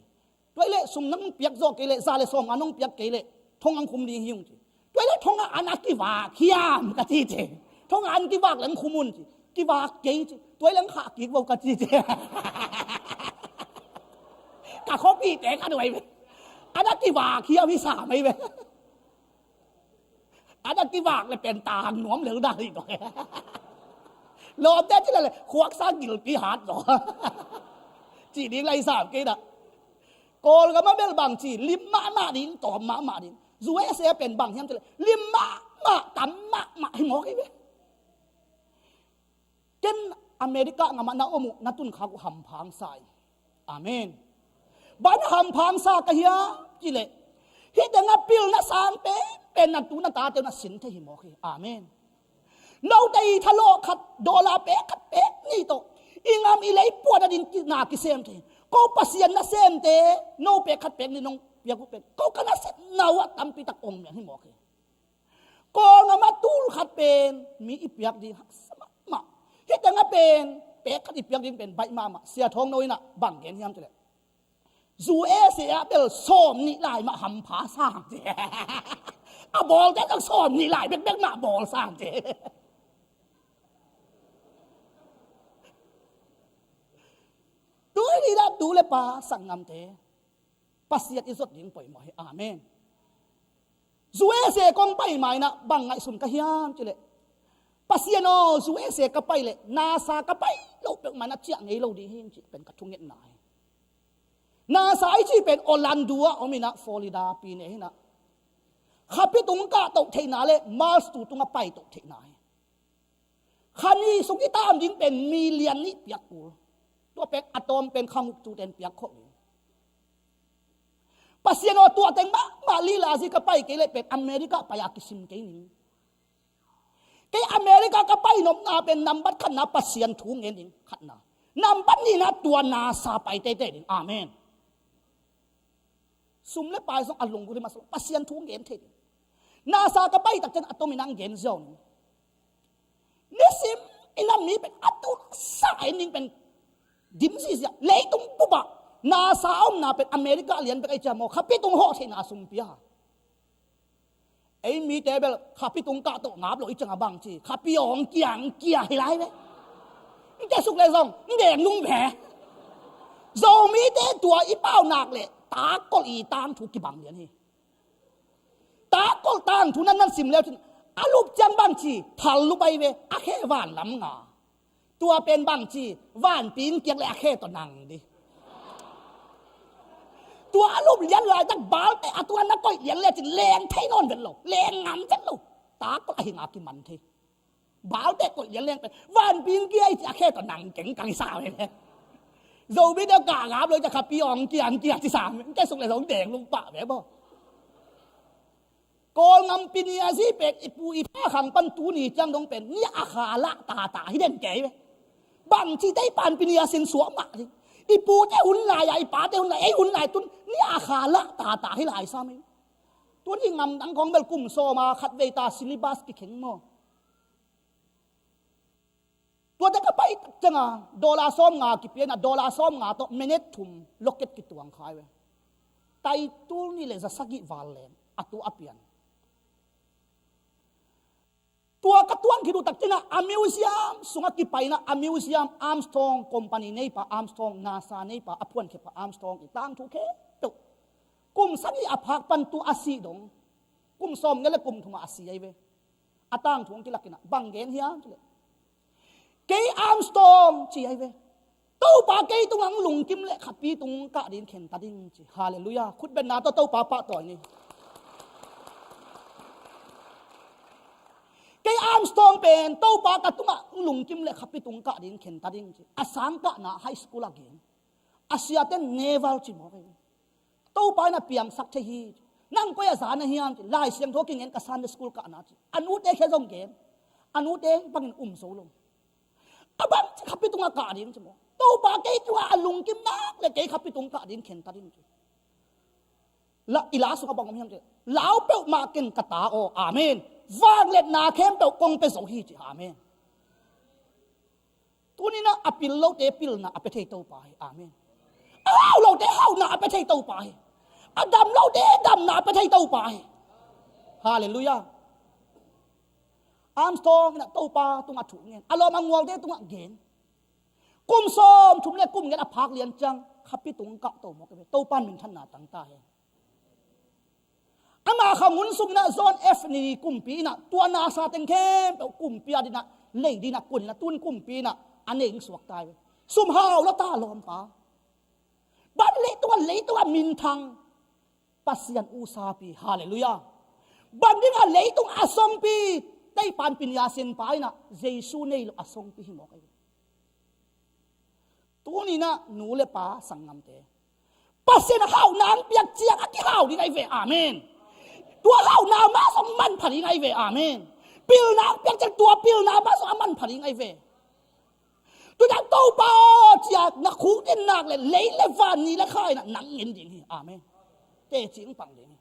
Tua leh sum nang piak zawh kei leh, za leh sawmnga nong piak kei leh thong hong khum ding hi ung ci. Tua leh thong a an a kivak hiam ka ci ci. Thong a an kivak leng khum un ci. Kivak kei ci. Tua leng khah kik vo ka ci ci. Ka khuapite ka duai ve. An a kivak hiam hi sam ei ve. An a kivak leh pen tang nuam lel dan hi ko. Lawmte ci leh leh khuaksa gilpi hat zaw. Ci ding lai sam kei na. Kawlgam a bel bang ci, lim mahmah ding, tawm mahmah ding. U S A pen bang hiam ci leh lim mahmah, tam mahmah hi mawk hi ve. Ken America gam ah na om uh, na tunkhak uh hampha hong sa in. Amen. Bang hang hampha hong sa ka hiam ci leh, hih tengah pilna sang penpen na tu na tate uh na sin thei hi mawk hi. Amen. Note i thalawh khat, dollar pek khat pek nih tawh i gam i lei puahna ding na kisem thei. Ko Pasian nasemte, no pek khat pek nih nong piak uh pen ko ka nasepna uh ah tampi tak ong miang hi mawk hi. Kawlgam ah tul khat pen mi i piak ding haksa mahmah. Hih tengah pen pek khat i piak ding pen baih mahmah. Sia Thawng No in ah bang gen hiam ci leh, U S A ah bel sawm nih lai mah hampha sang ci. A bawlte zong sawm nih lai bekbek mah bawl sang ci. Tuni in ah tu le pa sanggamte, Pasian i zot ding poimawh hi. Amen. U S A kong pai ma-in ah bang ngaihsun ka hiam cih leh, Pasian aw, U S A ka pai leh NASA ka pai loh peuhmah in ah ciah ngei lo ding hi cih pen ka thungetna hi. NASA i cih pen Orlando ah om in ah, Florida pi ne hi in ah, khapi tung kahtoh theihna le Mars tu tungah paitoh theihna hi. Kha nih sung i tam ding pen million nih piak kul. Tua pen atom pen kha nguk tu ten piak khol ding. Pasian aw, tua teng mahmah lila zi ka pai kei leh pen America pai a kisim kei ning. Kei America ka pai nopna pen nambat khatna Pasian thu ngen ding, khatna. Nambat nihna tua NASA pai teitei ding. Amen. Sum le pai zong a lunggulh hi mah sung Pasian thu ngen thei ding. NASA ka pai tak ciang a tomin ang gen ziau ning. Nisim in a mi pen a tu sa a ning pen dim zihziah. Leitung bup ah NASA a omna pen America a lian bek a i ciam aw, khapi tung hawh theihna sum pia. Ei mite bel khapi tung kahtoh ngap lo i ciang a bang ci, khapi awng kiang kia hi lai ve. Nte suk le zong ndeng nung ve. Zomite tua i pau nak le takol i tangthu kibang lian hi. Takol tangthu nan nan sim leu cin a lup ciang bang ci, thal lup ai ve, a khe van lam nga. Tua pen bang ci, vanpi in kiak le a khe tawh nang di. Tua a lup lian laitak balte a tua na koih lian le cin leng thei nawn vet lo, leng ngam vet lo. Takol a hi nga kiman thei. Balte koih lian leng pen vanpi in kia i ci a khe tawh nang keng kang i sa ve le. Zomi deuh kah ngap lo i ci a khapi awng kiang kia ci sa ve. Nte suk le zong deng lung pah ve baw. Kawlngam pinia zi pen i pu i pa khang pan tuni ciang dong pen ni a kha lah tata hi den kei ve. Bang ci tei pan pinia sin suah mah ding. I pute hun lai a, i pate hun lai, ei hun lai tun ni a kha lah tata hi lai sam hi. Tuni ngam dang kong bel kum sawm a khat vei ta syllabus kikheng maw. Tuate ka pai tak ciang a dollar sawm nga kipia in a, dollar sawm nga tawh minute thum loket kituang khai ve. Taitul nih le za sagih val leng a tu a pian. Tua ka tuang khit uh tak ciang a, a museum sungah kipai in a, a museum Armstrong company neipa, Armstrong NASA neipa, a phuankhia pa Armstrong i tangthu khempeuh. Kum sagih a phak pan tu a sih dong kum sawm nge le kum thum a si ai ve. A tangthu hong kilak in a, bang gen hiam cih leh, kei Armstrong ci ai ve. Topa kei tungah hong lungkim leh khapi tung kah ding khen ta ding ci. Halleluiah. Khut betna tawh Topa pahtawi ni. Kei Armstrong pen Topa ka tungah hong lungkim leh khapi tung kah ding khen ta ding ci. A sang kahna high school a gen. A siate never ci mawk ai. Topa in a piangsak thei hi. Nang koi a za na hiam ci. Lai Siangtho kingen ka Sunday school kahna ci. A nute khia zong gen. A nute bangin um zo lo. A bang ci khapi tungah kah ding ci maw. Topa kei tungah a lungkim nak le kei khapi tung kah ding khen ta ding ci. La, i la sungah bang om hiam ci. Lau peuhmah ken ka ta aw. Amen. Vangliatna khempeuh kong pia zo hi ci. Amen. Tuni-in ah a pil lote pilna a pia thei Topa hi. Amen. A hau lote hauhna a pia thei Topa hi. A dam lote damna a pia thei Topa hi. Halleluiah. Armstrong in ah Topa tungah thu ngen. A lawm a ngualte tungah gen. Kum sawm thum le kum ngen a phak lian ciang khapi tung kah to mawk hi ve. Topa in minthanna tang ta hen. Ama kha ngun sung in ah John F Kennedy kumpi in ah tua NASA teng khempeuh kumpi a ding ah, lei ding ah, kun in ah, tun kumpi in ah a nei suak ta hi ve. Sum hau lo ta lawmpa. Bang ding leitung ah, leitung ah minthang Pasian usapi. Halleluiah. Bang ding ah leitung a songpi, teipan pinia sinpa in ah Jesu nei lo a songpi hi mawk ai. Tuni-in ah nu le pa sanggamte, Pasian a hauhna ang piak ciang a kihau ding ai ve. Amen. Tua hauhna mah zong manpha ding ai ve. Amen. Pilna ang piak ciang tua pilna mah zong a manpha ding ai ve. Tua ciang Topa aw ci-a na khukdin nak le lei le van ni le kha in ah nang ngen ding hi. Amen. Teci ang pang ding hi.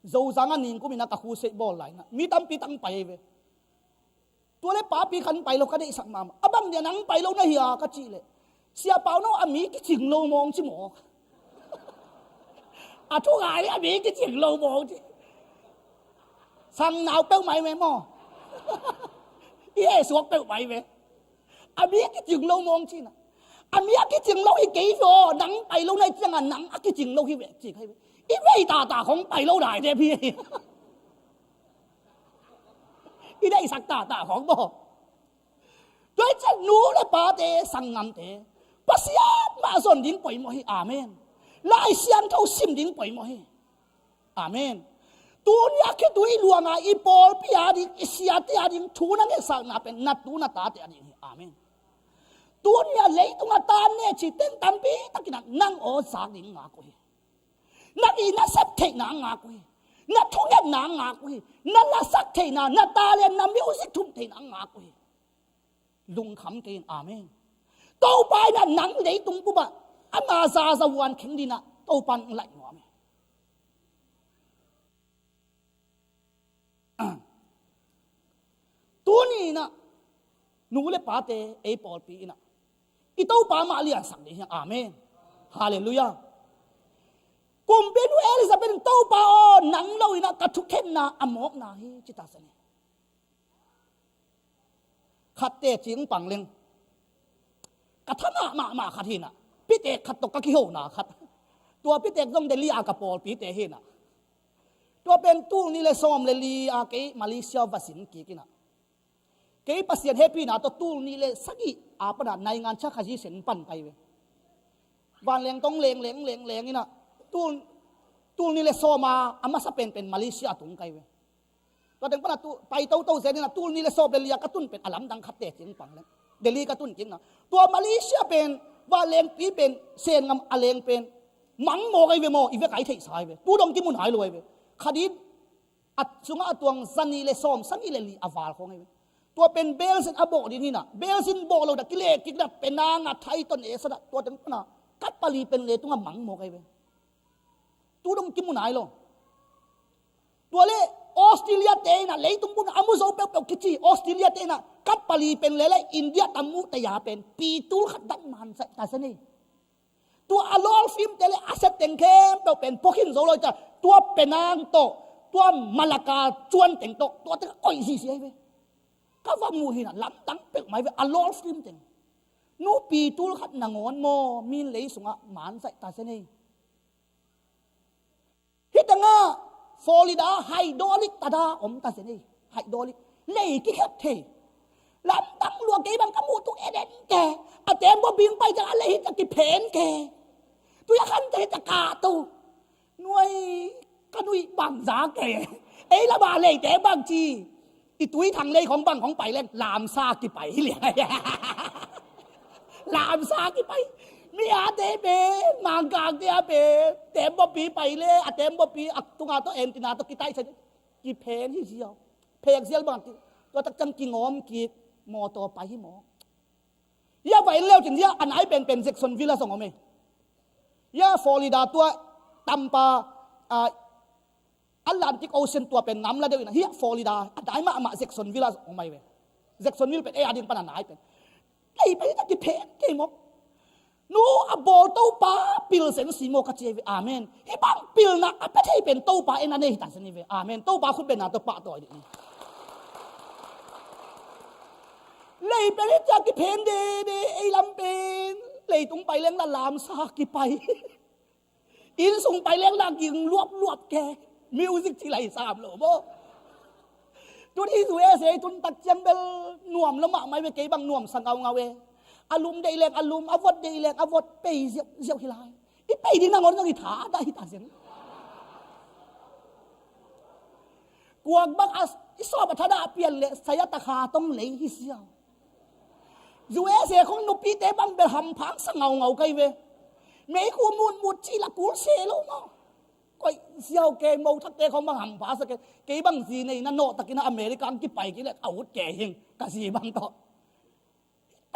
Zozang ah ningkum in ah ka khusei bawl lai in ah mi tampi tang pai ve. Tua le papi khan pai lo ka deihsak mahmah. A bang dia nang pai lo na hia ka cih leh, Sia Pau, no a mi kicing lo mawng ci maw. A thu ngai le a mi kicing lo mawng ci. Sang nau peuhmah hi ve maw. I heh suak peuhmah hi ve. A mi a kicing lo mawng ci-in ah. A mi a kicing lo hi kei ve aw, nang pai lo na hih ciangah nang a kicing lo hi ve, ci kha hi ve. I vei tata khong pai lo dai te pi. I deihsak tata khong bo. Tua i ciang nu le pate, sanggamte, Pasian mah zon ding poimawh hi. Amen. Lai Siangtho sim ding poimawh hi. Amen. Tuni a khitui luanga i pawlpi a ding, i siate a ding thu na ngetsak na pen na tu na tate a ding hi. Amen. Tuni a leitung a tan ne ci teng tampi takin ah nang aw zak ding ngak uh hi. Na i na sep theihna ngak uh hi. Na thungetna ngak uh hi. Na lasak theihna, na talent, na music thum theihna ngak uh hi. Lungkham kei in. Amen. Topa in ah nang leitung bup ah ama zaza vuan khing ding ah Topa in laih nuam hi. Tuni in ah nu le pate, ei pawlpi in ah i Topa mah liansak ding hi hang. Amen. Halleluiah. Kumpinu Elizabeth in, Topa aw, nang lo in ah ka thukhemna a mawkna hi, ci ta zen hi. Khat teci hong pang leng, ka tha mahmah khat hi in ah, pitek khat tawh ka kihona khat. Tua pitek zong Delhi a ka pawlpite hi in ah, tua pen tul nih le sawm le li a kei Malaysia va zin kik in ah, kei Pasian hehpihna tawh tul nih le sagih a pan ah naingan cha khazi sen pan kai ve. Vanleng tawh leng leng leng leng in ah, tul, tul nih le sawm a a masa penpen Malaysia a tung kai ve. Tua teng pan ah tu, pai toto zen in ah, tul nih le sawm le li a ka tun pen a lamdang khat teci hong pang leng, Delhi ka tun kik in ah, tua Malaysia pen vanlengpi pen, Sen ngam a leng pen mang mawk ahi ve maw, i vek a i theihsa ahi ve. Tu dong kimu nai lo ahi ve. Kha ding a sungah a tuang za nih le sawm sagih le li a val khawng ahi ve. Tua pen belzin a bawh ding hi in ah, belzin bawh lo dah, kileh kik dah, penang a thai tawh ne sa dah, tua teng pan ah kat pali pen leitungah mang mawk ahi ve. Tu dong kimu nai lo. Tua le Australia te in ah, leitung bup ah a mu zo peuhpeuh kici Australia te in ah, kat pali pen le le India tam uh taya pen pitul khat dak man sa ta zen hi. Tua a lawlfimte le a set teng khempeuh pen pua khin zo lo hi ta, tua penang tawh, tua Malacca cuan teng tawh, tua teng a koih zizi ahi ve. Ka va muh hi in ah, lamdang peuhmah ahi ve, a lawlfim teng. Nu pitul khat nangawn maw, min lei sungah man zaih ta zen hi. Hih tengah Florida hydraulic tada om ta zen hi. Hydraulic. Lei kikhep thei. Lamdang lua, kei bang ka muh tuk en en ke. A tembaw bing pai tengah lei hih tengah kiphen ke. Tui a khan tengah hih tengah kahto. Nuai, ka nuih bang za ke. Ei lam a leite bang ci. I Tuithang lei khong bang khong pai leng lamsa kipai liang. Lamsa kipai. Mi ate pen, Mangkangte a pen, tembawpi pai le, a tembawpi a tunga tawh, antenna tawh kitaih sa, kiphen hi ziau. Phek zial bang, tua tak ciang kingawm kik, mawtaw pai hi maw. Hia va en leu cin hia a nai penpen Jacksonville ah zong om e. Hia Florida tua Tampa, ah, Atlantic Ocean tua pen namla deuh in ah, hia Florida a dai mahmah Jacksonville ah om ahi ve. Jacksonville pen ei a ding pan a nai pen. Kei pen hita kiphen kei maw. Nu a bawl Topa pil zen si maw ka ci ahi ve. Amen. Hih bang pilna a pia thei pen Topa in a nei hita zen hi ve. Amen. Topa khut benna tawh pahtawi dih ni. Lei pen hih ciang kiphen dede, ei lam pen leitung pai leng la lamsa kipai. Inn sung pai leng la ging luapluap ke. Music ci lai sam lo maw. Tun hih U S A tun tak ciang bel nuam lo mahmah hi ve, kei bang nuamsa ngaungau e. A lum deih leng a lum, a vot deih leng a vot, pei ziauziau hi lai. I pei ding nangawn zong i tha dah hita zen. Kuak bang a i sawm a thadah pian leh saya takha tong lei hi siau. U S A khong nupite bang bel hampha sa ngaungau ka hi ve. Meikhu mutmut cih la kul se lo maw. Koih siau ke, mo thakte khong bang hampha sa ke. Kei bang zi nei na nawh takin a America ang kipai kik leh a ut ke hing ka zi bang tawh.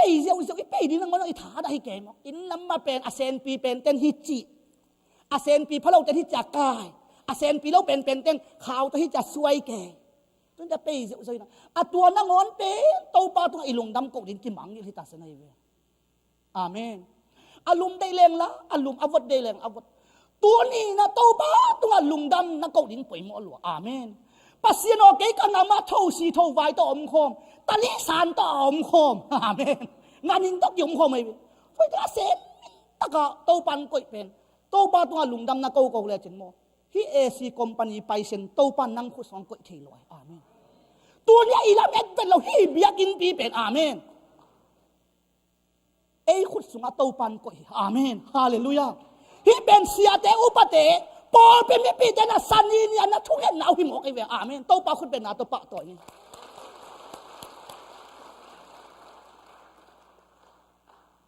Pei ziauziau, i pei ding nangawn i tha dah hi kei maw. Inn lam mah pen a senpi pen ten hi cih. A senpi phalo ten hi cia kai. A senpi lo penpen ten khau tawh hi cia suai kei. Tun ta pei ziauziau hi na. A tua nangawn pen Topa tungah i lungdam koh ding kimang ngilh hi ta zen ahi ve. Amen. A lum deih leng la, a lum, a vot deih leng a vot. Tuni na Topa tungah lungdam na koh ding poimawh lua. Amen. Pasian aw, kei ka nam ah thosi thovai tawh a omkhawm, talisan tawh a omkhawm. Amen. Nganin tawh ki omkhawm ahi ve. Tua hi tawh a sen takah Topa in koih pen Topa tungah lungdam na ko ko lecin maw, hih A C company paisen Topa nang khut sungah koih thei lo hi. Amen. Tuni a i lamet vet lo hih biakinnpi pen. Amen. Ei khut sungah Topa in koih hi. Amen. Halleluiah. Hih pen siate upate, pawlpi mipite na sani ni a na thungetna uh hi mawk ei ve. Amen. Topa khut pen na tawh pahtawi ni.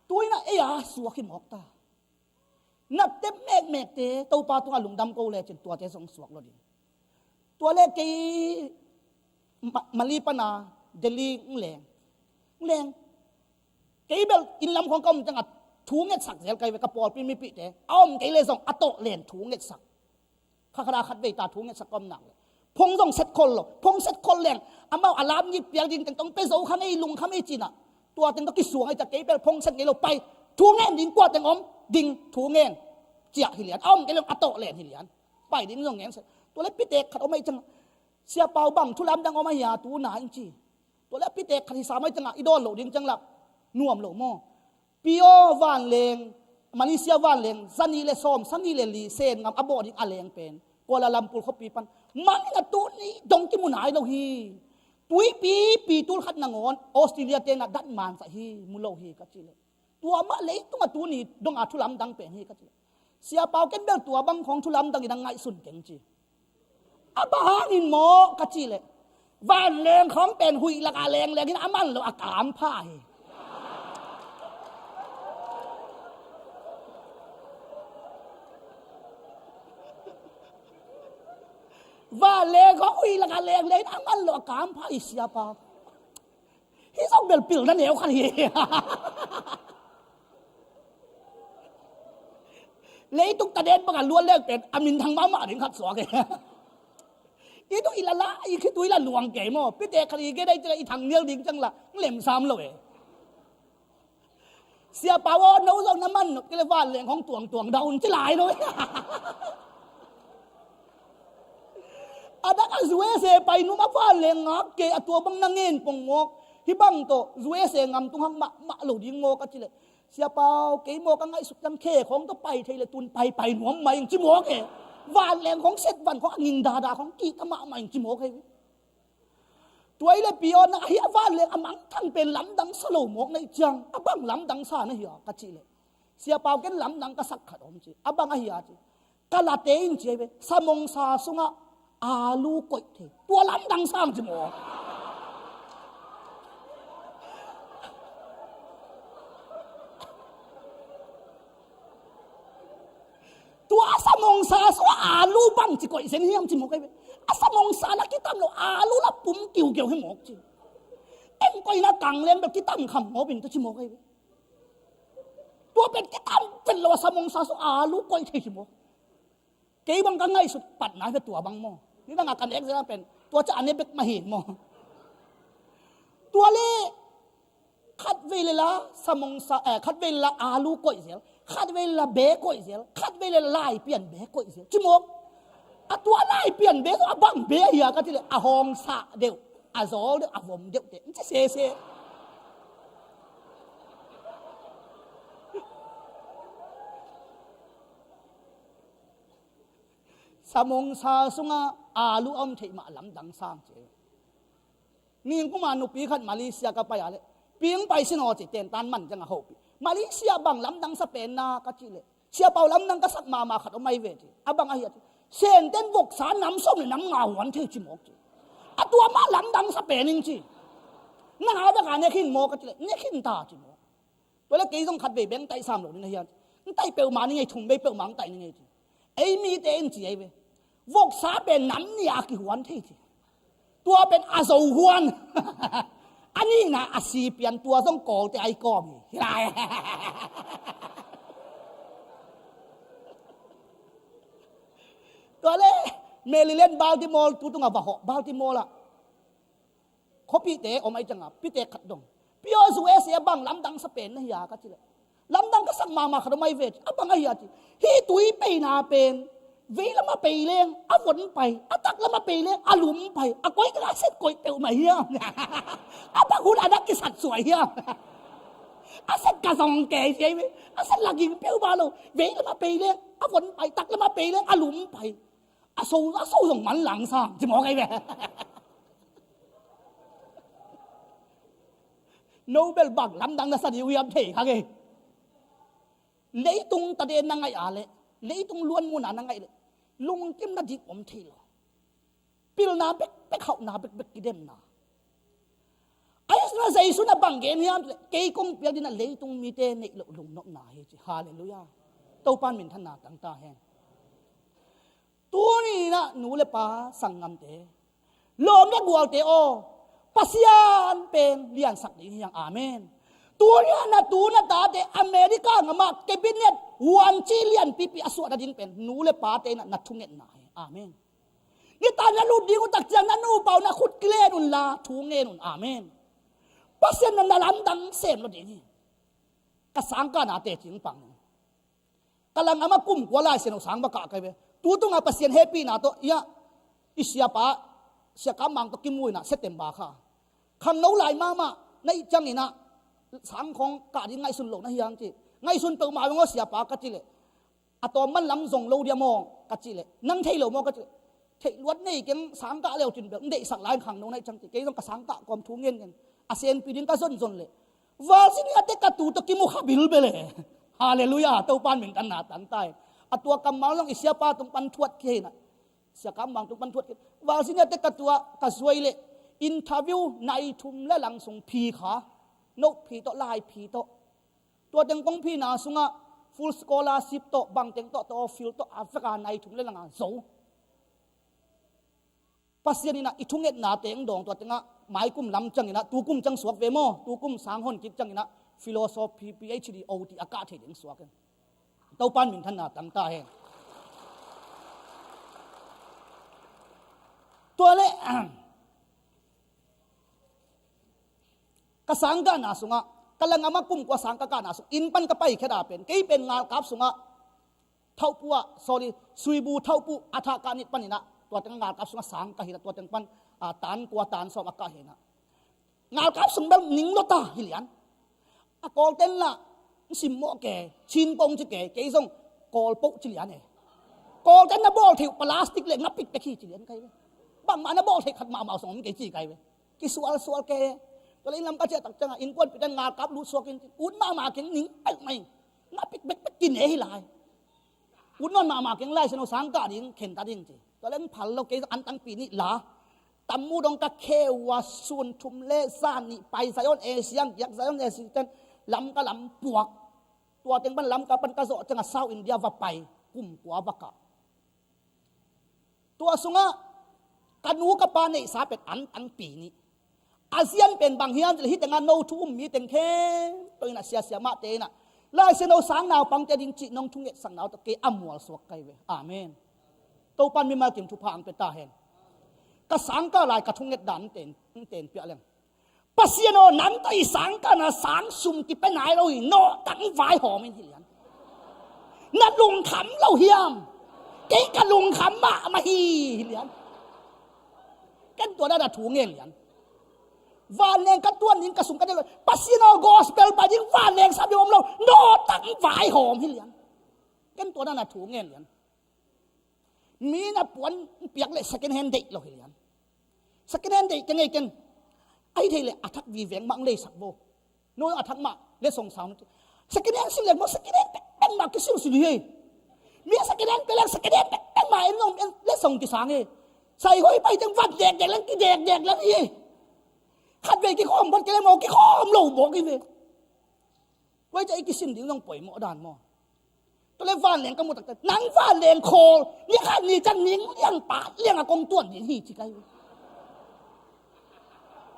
Tuina ei a suak hi mawk ta. Na tep mekmekte Topa tungah lungdam ko lecin tuate zong suak lo ding. Tua le kei Ma- Mali pana Delhi ng leng. Ng leng. Kei bel inn lam khong ka om ciangah thu ngetsak zel kai ve ka pawlpi mipite. A om kei le zong a tawh len thu ngetsak. Kha khat a khat vei ta thu ngetsak ka om nak le. Phone zong set khol lo. Phone set khol leng amau a lam ngit piak ding teng tong pe zo kha ngei lung kha ngei cinah. Tua teng tawh kisuang ai ta kei bel phone set ngei lo pai. Thu ngen ding kua teng om ding thu ngen. Ciah hi lian. A om kei le zong a tawh len hi lian. Pai ding zong ngen set. Tua le pitek khat om ai ciangah. Sia Pau bang thu lamdang om a hia tu na in ci. Tua le a pitek khat hi sam ai ciangah i dawn loh ding ciang lak nuam lo maw? Pio vanleng, Malaysia vanleng, zani le sawm, sani le li, sen ngam a bawh ding a leng pen Kuala Lumpur khuapi pan. Mangin a tuni dong kimu nai lo hi. Tuipi pi tul khat nangawn Australia te na dat mansa hi, mu lo hi ka ci le. Tua mah leitung a tuni dong a thu lamdang pen hi ka ci le. Sia Pau ken bel tua bang khong thu lamdang in a ngaihsun keng ci. A bang hangin maw ka ci le. Vanleng khong pen huih lak a lengleng in a man lo a kampha hi. Vanleng khong huih lak a lengleng in a man lo a kampha hi Sia Pau. Hih zong bel pilna neu khat hi. Leitung taden bangah luat lek pen a minthang mahmah ding khat suak e. I tu i lala i khitui la luang kei maw? Pite khat i gedai tila i thang nial ding ciang la lemsam lo e. Sia Pau aw, no zong na man nop kei le vanleng hong tuangtuang dah un ci lai lo e. A dak a U S A pai num a vanleng ngak kei a tua bang na ngen pong mawk. Hih bang tawh U S A ngam tung hang mahmah lo ding mawk a ci le. Sia Pau, kei maw ka ngaihsut ciang khe khawng tawh pai thei le tun pai pai nuam mah ing ci mawk e. Vanleng khawng set van khawng a nging dada khawng kih ka mahmah ing ci mawk e. Tua i le pi aw na ahi a vanleng a mangthang pen lamdang sa lo mawk na i ciang a bang lamdang sa na hi a ka ci le. Sia Pau ken lamdang ka sak khat om ci a bang ahi a ci. Ka late in ci a hi ve, samosa sungah alu koih thei. Tua lamdang sang ci maw? Tua a samosa sungah alu bang ci koih zen hiam ci mawk a hi ve. A samosa la kitam lo alu la pum kiukiu hi mawk ci. Eng koih na tang leng bel kitam kham mawk in ta ci mawk a hi ve. Tua pen kitam pen lo a samosa sungah alu koih thei ci mawk. Kei bang ka ngaihsut patna hi tua bang maw? Ni dang a ka nek zia pen tua ca a ne bek mah hi maw? Tua le khat vei le la samosa, eh, khat vei le la alu koih zel, khat vei le la be koih zel, khat vei le la lai pian be koih zel. Ci maw? A tua lai pian be a bang be a hia ka ci le a hawng sah deuh, a zawl deuh, a vom deuh te. Ci sese. Samosa sungah alu a om theih mah lamdang sang ci. Ning kuma nupi khat Malaysia ka pai a le ping pai sin aw ci tentan man ciang a hopih. Malaysia bang lamdang sa pen na ka ci le. Sia Pau lamdang ka sak mahmah khat om ai ve ci. A bang ahi a ci. Senten voksa nam sawm le nam nga huan thei ci mawk ci. A tua mah lamdang sa pen ing ci. Na ha bek a ne khin maw ka ci le. Ne khin ta ci mawk. Tua le kei zong khat vei beng taih sam lo ding a hian. N taih peuhmah ni ngei thum vei peuhmah n taih ni ngei ci. Ei mite in ci ei ve. Voksa pen nam nih a kihuan thei ci. Tua pen a zo huan. A nihna a si pian tua zong kawlte ai kawm hi. Hi lai. Tua le Maryland Baltimore tu tungah va hawh Baltimore lah. Khuapite om ai ciangah pite khat dong. Pio U S A bang lamdang sa pen na hi a ka ci le. Lamdang ka sak mahmah khat om ai ve ci. A bang ahi a ci. Hih tui peina pen vei lamah pei leng a von pai, a tak lamah pei leng a lum pai, a koih khat a set koih peuhmah hiam? A bang hun a dak kisat suai hiam? A set ka zong kei ci ai ve. A set la ging peuhmah lo. Vei lamah pei leng A von pai tak le mah pei le a lum pai. A so, a so zong man lang sang ci mawk ahi ve. Nobel bak lamdang na sa ding uh hiam thei kha kei. Leitung tade na ngaih a leh, leitung luanmuna na ngaih leh, lungkimna dik om thei lo. Pilna bekbek, hauhna bekbek, kidemna. Ahi zongin Jesu na bang gen hiam cih leh, kei kong piak ding na leitung mite neih loh lungnopna hi ci. Halleluiah. Topan minthanna tang ta hen. Tuni in ah nu le pa sanggamte, lawm le gualte aw, Pasian pen liansak ding hi hang. Amen. Tuni in ah na tu na tate America gam ah cabinet huanci lianpipi a suah nading pen nu le pate in ah na thungetna hi. Amen. Nitak na lut ding uh tak ciang na nupa uh na khut kilen un la thu ngen un. Amen. Pasian na na lamdang sem lo ding hi. Ka sangkahna teci pang. Ka langam ah kum kua Lai Siangtho sang va kah ka hi ve. Tu tung a Pasian hehpihna tawh, ia, i siapa, Sia Kam Mang tawh kimu in ah September kha. Khangno lai mahmah na hih ciangin ah sang khawng kah ding ngaihsun lo na hi hang ci. Ngaihsun peuhmah veng aw siapa ka cih leh, a tawm man lam zong lo dia maw ka cih leh, nang thei lo maw ka cih leh, theih luat nei keng, sang kah leu cin bel, deihsak lai khangno na hih ciang ci. Kei zong ka sang kah kawm thu ngen ngen. A senpi ding ka zonzon leh, Valzin in a tek ka tu tawh kimu kha bilbel e. Halleluiah, Topan minthanna tang ta hen. A tua kammal zong i siapa tung pan thuat kei hi in ah. Sia Kam Mang tung pan thuat kei. Valzin in a tek ka tu ah ka zuai leh, interview nai thum le lang sung phi kha. Note phi tawh, lai phi tawh. Tua teng kong phina sungah full scholarship tawh, bang teng tawh, tawh field tawh, a vek a nai thum le lang a zo. Pasian in ah i thungetna teng dawng tua tengah maikum lam ciangin ah, tukum ciang suak ve maw, tukum sang hon kik ciangin ah philosophy PhD, OT a kah thei ding suak hen. Topan minthanna tang ta hen. Tua leh, ka sangkahna sungah, ka langam ah kum kua sang ka kahna sung, inn pan ka paikhiat a pen, kei pen ngalkap sungah, Thauhpu ah, sorry, Suibu Thauhpu a thah kah nit panin ah, tua teng ngalkap sungah sang ka hi in ah, tua teng pan, ah, tan kua tan sawm a kah hi in ah. Ngalkap sung bel ning lo ta hi lian. A Kawlten lah, sim mawh ke, Chin pong ci ke, kei zong Kawl poh ci lian e. Kawlten na bawl theih uh plastic le ngapik pek hi ci lian ka hi ve. Bangmah na bawl theih khat mahmah uh song om kei ci ka hi ve. Kisualsual ke. Tua leh inn lam ka ciah tak ciangah, innkuanpihte ngalkap lut suak in ci. Ut mahmah keng, ning peuhmah in. Ngapik bekbek kine hi lai. Ut nawn mahmah keng, Lai Siangtho sang kah ding, khen ta ding ci. Tua leh phal lo, kei antang pi nih la. Tam mu dong ka kheu a, sun thum le zan nih pai Zion AC, ang giak Zion AC ten lam ka lam puak. Tua teng pan lam ka pan ka zawh ciangah South India va pai, kum kua va kah. Tua sungah ka nu ka pa neihsa pen antang pi nih. A zian pen bang hiam cih leh, hih tengah no thu um mi teng khempeuh in ah, siasia mahte in ah, Lai Siangtho sang naupangte ding cih nong thungetsakna uh tawh kei a mualsuak ka hi ve. Amen. Topan mimal kim thupha ang pia ta hen. Ka sangkah lai ka thunget dan ten, ten piah leng. Pasian aw, nang tawh i sangkahna sang sum kipia nai lo hi, nawhtang vaihawm in hi lian. Na lungkham lo hiam? Kei ka lungkham mahmah hi, hi lian. Ken tua dan a thu ngen lian. Vanleng ka tuan ding, ka sum ka delh lo. Pasian aw, gospel pai ding vanleng sa bia om lo, nawhtang vaihawm hi lian. Ken tua dan a thu ngen lian. Mi na puan piak leh second hand deih lo hi lian. Second hand deih keng ei ken. Ahi thei leh a thak viveng mah ang leisak vo. No a thak mah le song sau. Second hand sil leng maw, second hand pekpek mah kisilsil hi. Mi second hand pia leng second hand pekpek mah en zong en le song kisang hi. Sai hoi pai teng vat dekdek leng kidekdek leng hi. Khatvei kikhawm phot kei leng maw, kikhawm lo mawk hi ve. Tua hi ciah i kisim ding zong poimawh dan maw. Tua leh vanleng ka muh takte, nang vanleng khawl, ni khat ni ciang ning liang pa liang a kong tuan ding hi ci ka hi.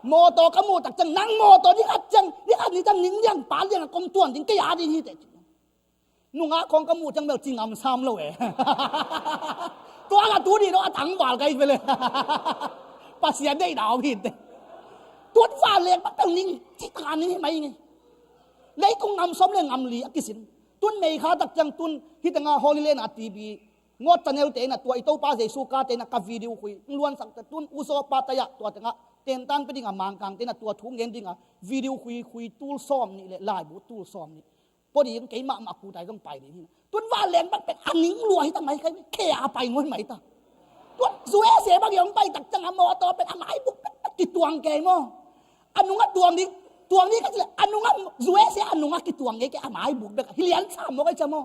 Mawtaw ka muh tak ciang, nang mawtaw ni khat ciang, ni khat ni ciang ning liang pa liang a kong tuan ding, kei a ding hi teh ci. Nungak khawng ka muh ciang bel ci ngam sam lo e. Tua la tu ni lo a tangval ka hi ve le. Pasian deihna om hi teh. Tuat vanleng pa tang ning ci taka ning hi mai ngei. Leitung ngam sawm le ngam li a kisin. Tun May kha tak ciang tun hih tengah Holy Land a TV, Ngot Channel te in a tua i Topa Jesu kate in a ka video khui. Luansak te tun u zawpa taya tua tengah tentan pe ding a Mangkang te in a tua thu ngen ding a video khui, khui tul sawm nih le laibu tul sawm nih. Pua ding, keimah mah kutai zong pai ding hi. Tun vanleng bang pen a ning lua hi ta mai kai ve. Khe a pai ngoi mai ta. Tun U S A bang i hong pai tak ciang a mawtaw pen a maibuk pekpek kituang kei maw. A nungah tuang ding, tuang ding ka ci leh a nungah U S A a nungah kituang kei kei a maibuk bek. Hi lian sa maw kai cia maw.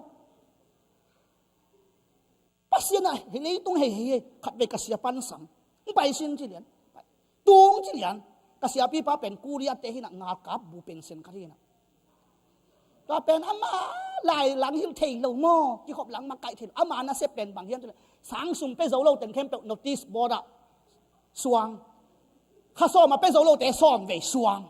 Pasian ah leitung hei hei hei, khatvei ka siapa'n sam. Hong pai sin ci lian. Tung ci lian. Ka siapipa pen Korea te hi na, ngalkap bu pen sen khat hi na. Tua pen ama lai lang hilh thei lo maw, kikhop lang makaih thei lo. Ama nasep pen bang hiam ci leh, sang sum pia zo lo teng khempeuh notice board ah suang. Kha sawm a pia zo lote sawm vei suang.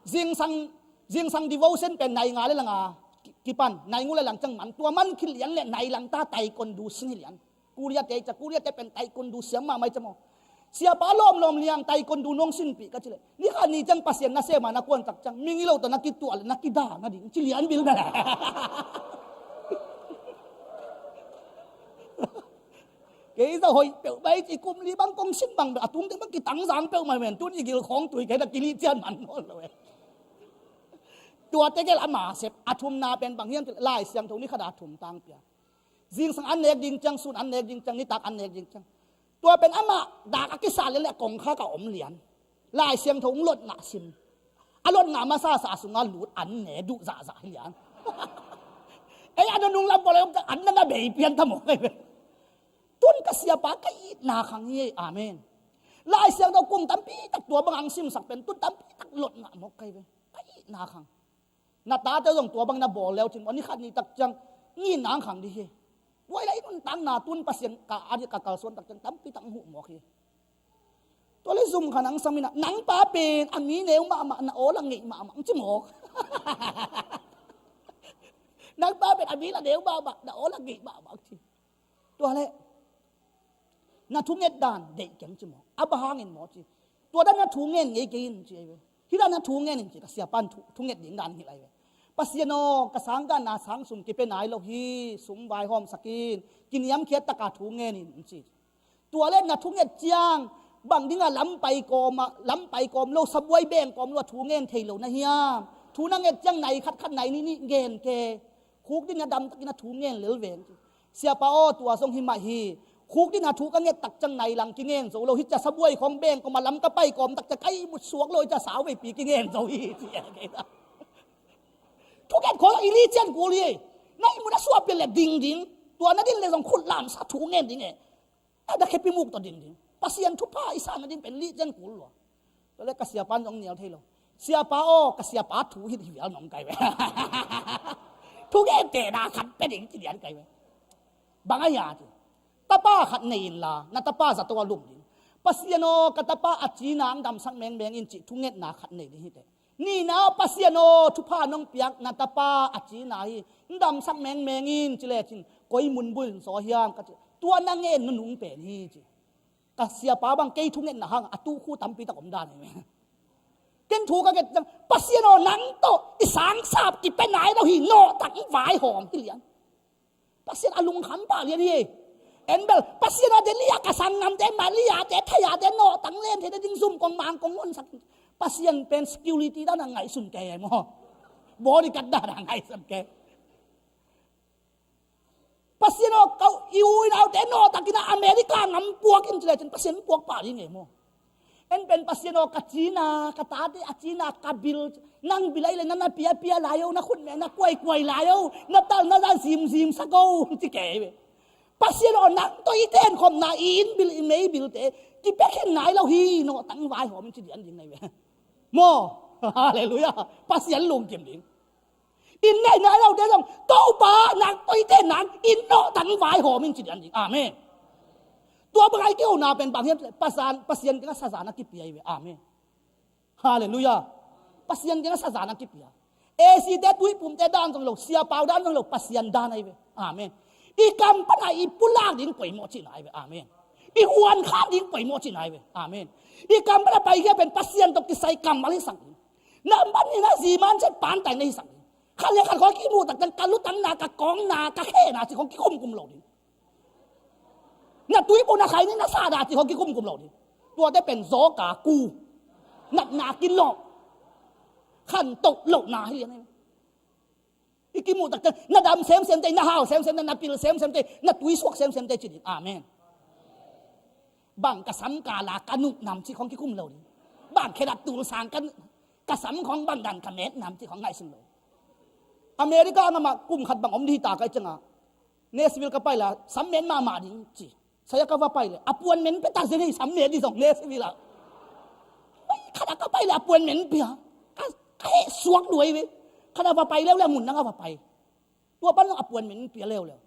Zingsang, zingsang devotion pen nai nga le lang a ki-, kipan, nai nguk le lang ciang man. Tua man khit lian leh nai lang ta taekwondo sin hi lian. Korea te cia, Korea te pen taekwondo siam mahmah i cia maw. Siapa lawmlawm liang taekwondo nong sinpih ka ci leh, ni khat ni ciang Pasian nasem a na kuan tak ciang, mi ngilo tawh na kituah leh na kida nading ci lian bil na. Kei zah hoih peuhmah i ci, kum li bang kong sin bang a tung teng bang kitangzang peuhmah men, tun i gil khawng tui kei na kilih cian man nawn lo e. Tuate gel ama sep, a thumna pen bang hiam ci leh, Lai Siangtho ni khat a thum tang pia. Zingsang an nek ding ciang, sun an nek ding ciang, nitak an nek ding ciang. Tua pen amah dak a kisa lian leh kongkhak ah om lian. Lai Siangtho hong lot ngah sim. A lot ngah masa sa sungah lut an ne duh zahzah hi lian. Ei, a nunung lam pawl ei om ciang an na na bei pian ta maw. Tun ka siapa ka itna khang hi ei. Amen. Lai Siangtho kum tampi tak tua bang ang simsak pen tun tampi tak lot ngah mawk kai ve. Ka itna khang. Na tate zong tua bang na bawl leu cin maw, ni khat ni tak ciang ngin nang khang dih hi. Tua i la i nuntakna tun Pasian ka a dih ka kalsuan tak ciang tampi tak hong huh mawk hi. Tua le zum kha nang sam in ah, nang pa pen a mi neu mahmah, na awl a ngeih mahmah, ci mawk. Nang pa pen a mi la neu mahmah, na awl a ngeih mahmah, ci. Tua leh na thunget dan deih keng ci maw? A bang hangin maw ci. Tua dan na thu ngen ngei kei in ci ai ve. Hih dan na thu ngen in ci, ka siapa'n thu, thunget ding dan hilh ai ve. Pasian aw, ka sangkahna sang sum kipia nai lo hi, sum vaihawmsak in, kiniamkhiat taka thu ngen in ci. Tua leh na thunget ciang bang dinga lam pai kawm ah, lam pai kawm lo, sabuai beng kawm lo a thu ngen thei lo na hiam? Thu na nget ciang nai khat khat nai nih nih ngen ke. Khuk din a dam takin a thu ngen lel veng ci. Siapa aw, tua zong hi mah hi. Khuk din a thu ka nget tak ciang nai lang kingen zo lo. Hih cia sabuai khawng beng kawm a lam ka pai kawm tak ciang ka ihmut suak lo, hih cia sau veipi kingen zo hi ci. Thu nget khawng i li cian kul hi. Na ihmut a suah pian leh ding ding. Tua na din leh zong khut lamsa thu ngen ding e. A da khepi muk tawh ding ding. Pasian thupha i sa nading pen lih cian kul lua. Tua leh ka siapa'n zong nial thei lo. Siapa aw, ka siapa thu hih hi vial nong kai ve. Thunget tena khat pia ding ci lian kai ve. Bang a hia ci. Tapa khat nei inla, na tapa zato a lum ding. Pasian aw, ka tapa a cina ang damsak mengmeng in ci, thungetna khat nei ding hi teh. Nihna aw, Pasian aw, thupha nong piak na tapa a cina hi, damsak mengmeng in ci lecin, koi mun bul in zaw hiam ka ci. Tua na ngen nunung pen hi ci. Ka siapa bang kei thungetna hang a tukhu tampi tak om dan hi. Ken thu ka nget ciang, Pasian aw, nang tawh i sangsap kipia nai lo hi, nawhtang vaihawm hi lian. Pasian a lungkham pah lian hi. En bel, Pasian aw, Delhi a ka sanggamte, Malayte, Thaiate nawhtang len theih nading zum kong mang kong honsak. Pasian pen security dan a ngaihsun kei e maw. Bodyguard dan a ngaihsun kei. Pasian aw, ka u i naute nawhtakin a America ngam puak in ci lecin Pasian puak pah ding e maw. En pen Pasian aw, ka cina, ka tate a cina, ka bil, nang bil ahi leh na na piapia lai o, na khutme na kuaikuai lai o, na tal na za zimzim sak o, ci kei ve. Pasian aw, nang tawh i tenkhopna, i inn bil, i mei bilte kipia khin nai lo hi, nawhtang vaihawm in ci dian ding nai ve. Maw. Halleluiah. Pasian lungkim ding. Inn nei nai lote zong, Topa, nang tawh i tenna, inn nawhtang vaihawm in ci dian ding. Amen. Tua bang a i kihona pen bang hiam cih leh, Pasian, Pasian kiangah sazan a kipia hi ve. Amen. Halleluiah. Pasian kiangah sazan a kipia. A C te, tuipumte dan zong hi lo, siapau dan zong hi lo, Pasian dan ahi ve. Amen. I kam pana i pulak ding poimawh cihna ahi ve. Amen. I huankhan ding poimawh cihna ahi ve. Amen. I kam pana paikhia pen Pasian tawh kisai kammal hisak ding. Na man hi na zi man ciat pantai na hisak ding. Khat le khat khawng kimuh tak ciang ka lutangna, ka kawngna, ka khehna cih khawng kikumkum lo ding. Na tuipo na khaini na sahna cih khawng kikumkum lo ding. Tuate pen zawka ku, natna kilawh, khantoh lohna hi lian ahi. Kimuh takte na dam semsem te, na hau semsem te, na pil semsem te, na tuisuak semsem te ci ding. Amen. Bang ka sam kala ka nuh nam ci khong kikum lo ding. Bang khedat tul sang ka, ka sam khong bang dan ka met nam ci khong ngaihsun lo. America ngam ah kum khat bang om dih ta kai cianga Nashville ka pai la sam met mahmah ding ci. Saya ka va pai le a puan men pia ta zen hei sam met dih zong Nashville ah. Khat a ka pai le a puan men pia. Ka, ka heh suak duai ve. Khat a va pai leuleu mun nang a va pai. Tua pan zong a puan men pia leuleu.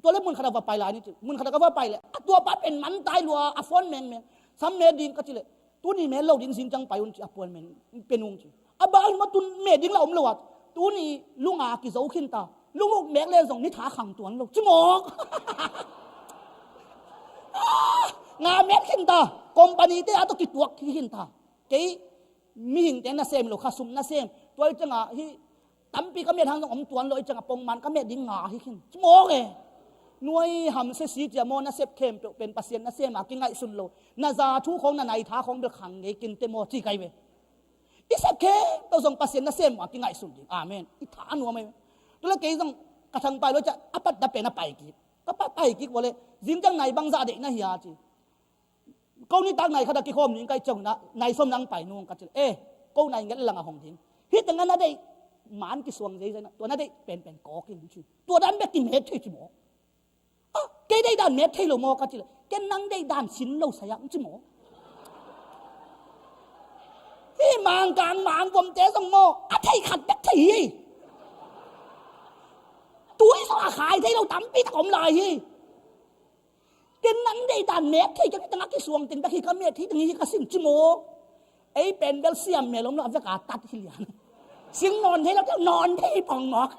Tua le mun khat a va pai lai ni ci. Mun khat a ka va pai le a tua pa pen man tai lua a phone mengmeng. Sam met ding ka ci le tuni met lo ding zing ciang pai un ci a puan men pia nung ci. A bang in ma tun met ding la om lo a tuni lunga kizo khin ta. Lunguk mek le zong ni tha khang tuan lo ci mawk. Nga met khin ta. Company te a to kituak hi khin ta. Kei mihingte nasem lo khasum nasem. Tua i cianga hi tampi ka met hang zong om tuan lo i cianga pongman ka met ding nga hi khin ci mawk e. Nuai hamsia si cia maw nasep khempeuh pen Pasian nasem a kingaihsun lo. Na za thu khong na nai tha khong bel khang ngei kinte maw ci kai ve. I sep khempeuh zong Pasian nasem a kingaihsun ding. Amen. I tha a nuam ai ve. Tule kei zong ka thangpai lo cia a pat da pen a pai kik. Ka pat pai kik vawle zing ciang nai bangzah deih na hia ci. Ko nitak nai khat a kikhawm ning kai ciang na nai sawm nang pai nung ka cil e. Ko nai nget lang a hong ding. Hi teng a na deih man kisuang zeizai na tua na deih penpen kawk in ci. Tua dan bek kimet thei ci maw. A kei deih dan met thei lo maw ka cil. Ken nang deih dan sin lo sai ang ci maw. Hi mangkang mangvomte zong maw a thei khat bek thei hi. Tui zong a khai thei lo tampi tak om lai hi. Ken nang deih dan met thei kei tengah kisuang teng bek hi ka met thei teng hi ka sin ci maw. Ei pen bel siam mel om lo a vek a tat hi lian. Sing nawn thei lo keu nawn thei pong mawk.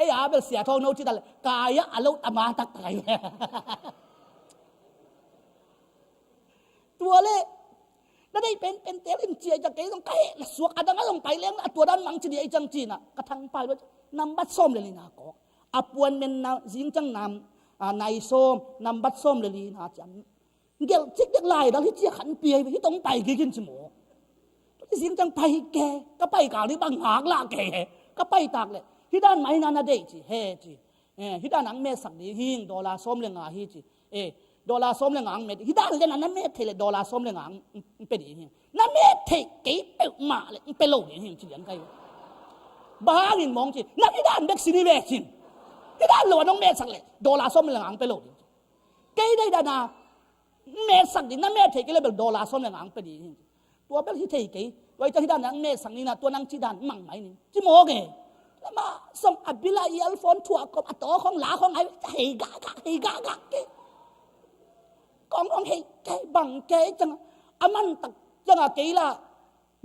Ei a bel sia thawng no ci ta le kai ah a lo tama tak tak ai. Tua le na deih penpen tel in cia i ciang kei zong ka heh na suak a dang a zong pai leng a tua dan mang ci dia i ciang cina ka thangpai lo nambat sawm le lina kawk a puan men na zing ciang nam a nai sawm nambat sawm le lina ciang gelh cik dek lai dal hi cia khan piai hi tong pai kikin ci maw. Zing ciang pai ke ka pai kal hi bang ngak lah ke ka pai tak le hi dan mai na na deih ci he ci. Eh, hi dan ang metsak ding hing dollar sawm le nga hi ci. Eh, dollar sawm le nga ang met hi dan le na na met thei le dollar sawm le nga ang pe ding hing na met thei kei peuh mah le pe lo ding hing ci lian kai. Bang hangin mawng ci na hi dan bek sin hi ve cin hi dan lo a nong metsak le dollar sawm le nga ang pe lo ding ci. Kei dei dan a metsak ding na met thei kei le bel dollar sawm le nga ang pe ding hing. Tua bel hi thei kei tua i ciang hi dan nang metsak nina tua nang ci dan mang mai ning ci mawk e. Lama song a bila i alphone thuah kop a taw khong la khong ai hei gagak hei gagak kei. Kong khong hei kei bang kei ciang a man tak ciang a kei la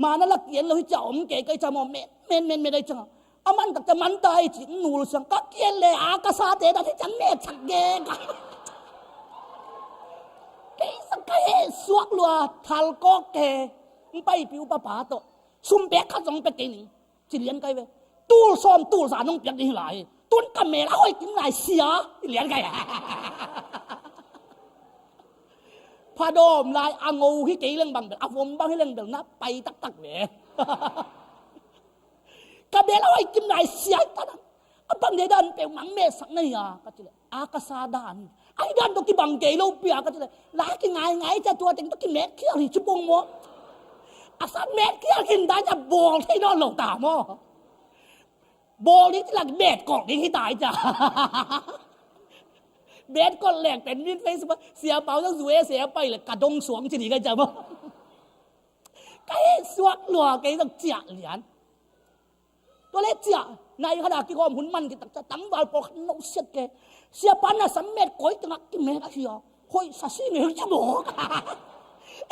mana la kian lo hi cia om kei kei cia maw met men men met ai ciang a a man tak cia man ta ai ci nul siang ka kian le a ka sa te dan hi ciang metsak gek a. Kei sa ka heh suak lua thal kawk ke. Ng pai piu papa tawh sum pek khat zong pek kei ning ci lian kai ve. Tul sawm tul za nong piak ding hi lai tun ka mel a hoih kim lai sia ci lian kai. Phadawm lai a ngo hi kei leng bang bel a vom bang hi leng bel na pai taktak ve. Ka bel a hoih kim lai sia hi ta dang a bang dei dan peuh mang metsak na hia ka ci le a ka sa dan a hi dan tawh kibang kei lo pia ka ci le la kingai ngai cia tua teng tawh kimet khial hi ci pong maw. A sa met khial khin dan cia bawl thei nawn lo ta maw. Bawl ding ci lak bet kawk ding hi ta hi cia. Bet kawk lek pen min Facebook sia pau zong zue sia pai le ka dong suang ci ding ka cia maw. Ka heh suak lua kei zong ciah lian. Tua le ciah nai khat a kikhawm hun man kitak ciah tangval pawlkhat no siat ke. Siapa na sam met koi tengah kimet a hia hoih sa si ngei ci mawk.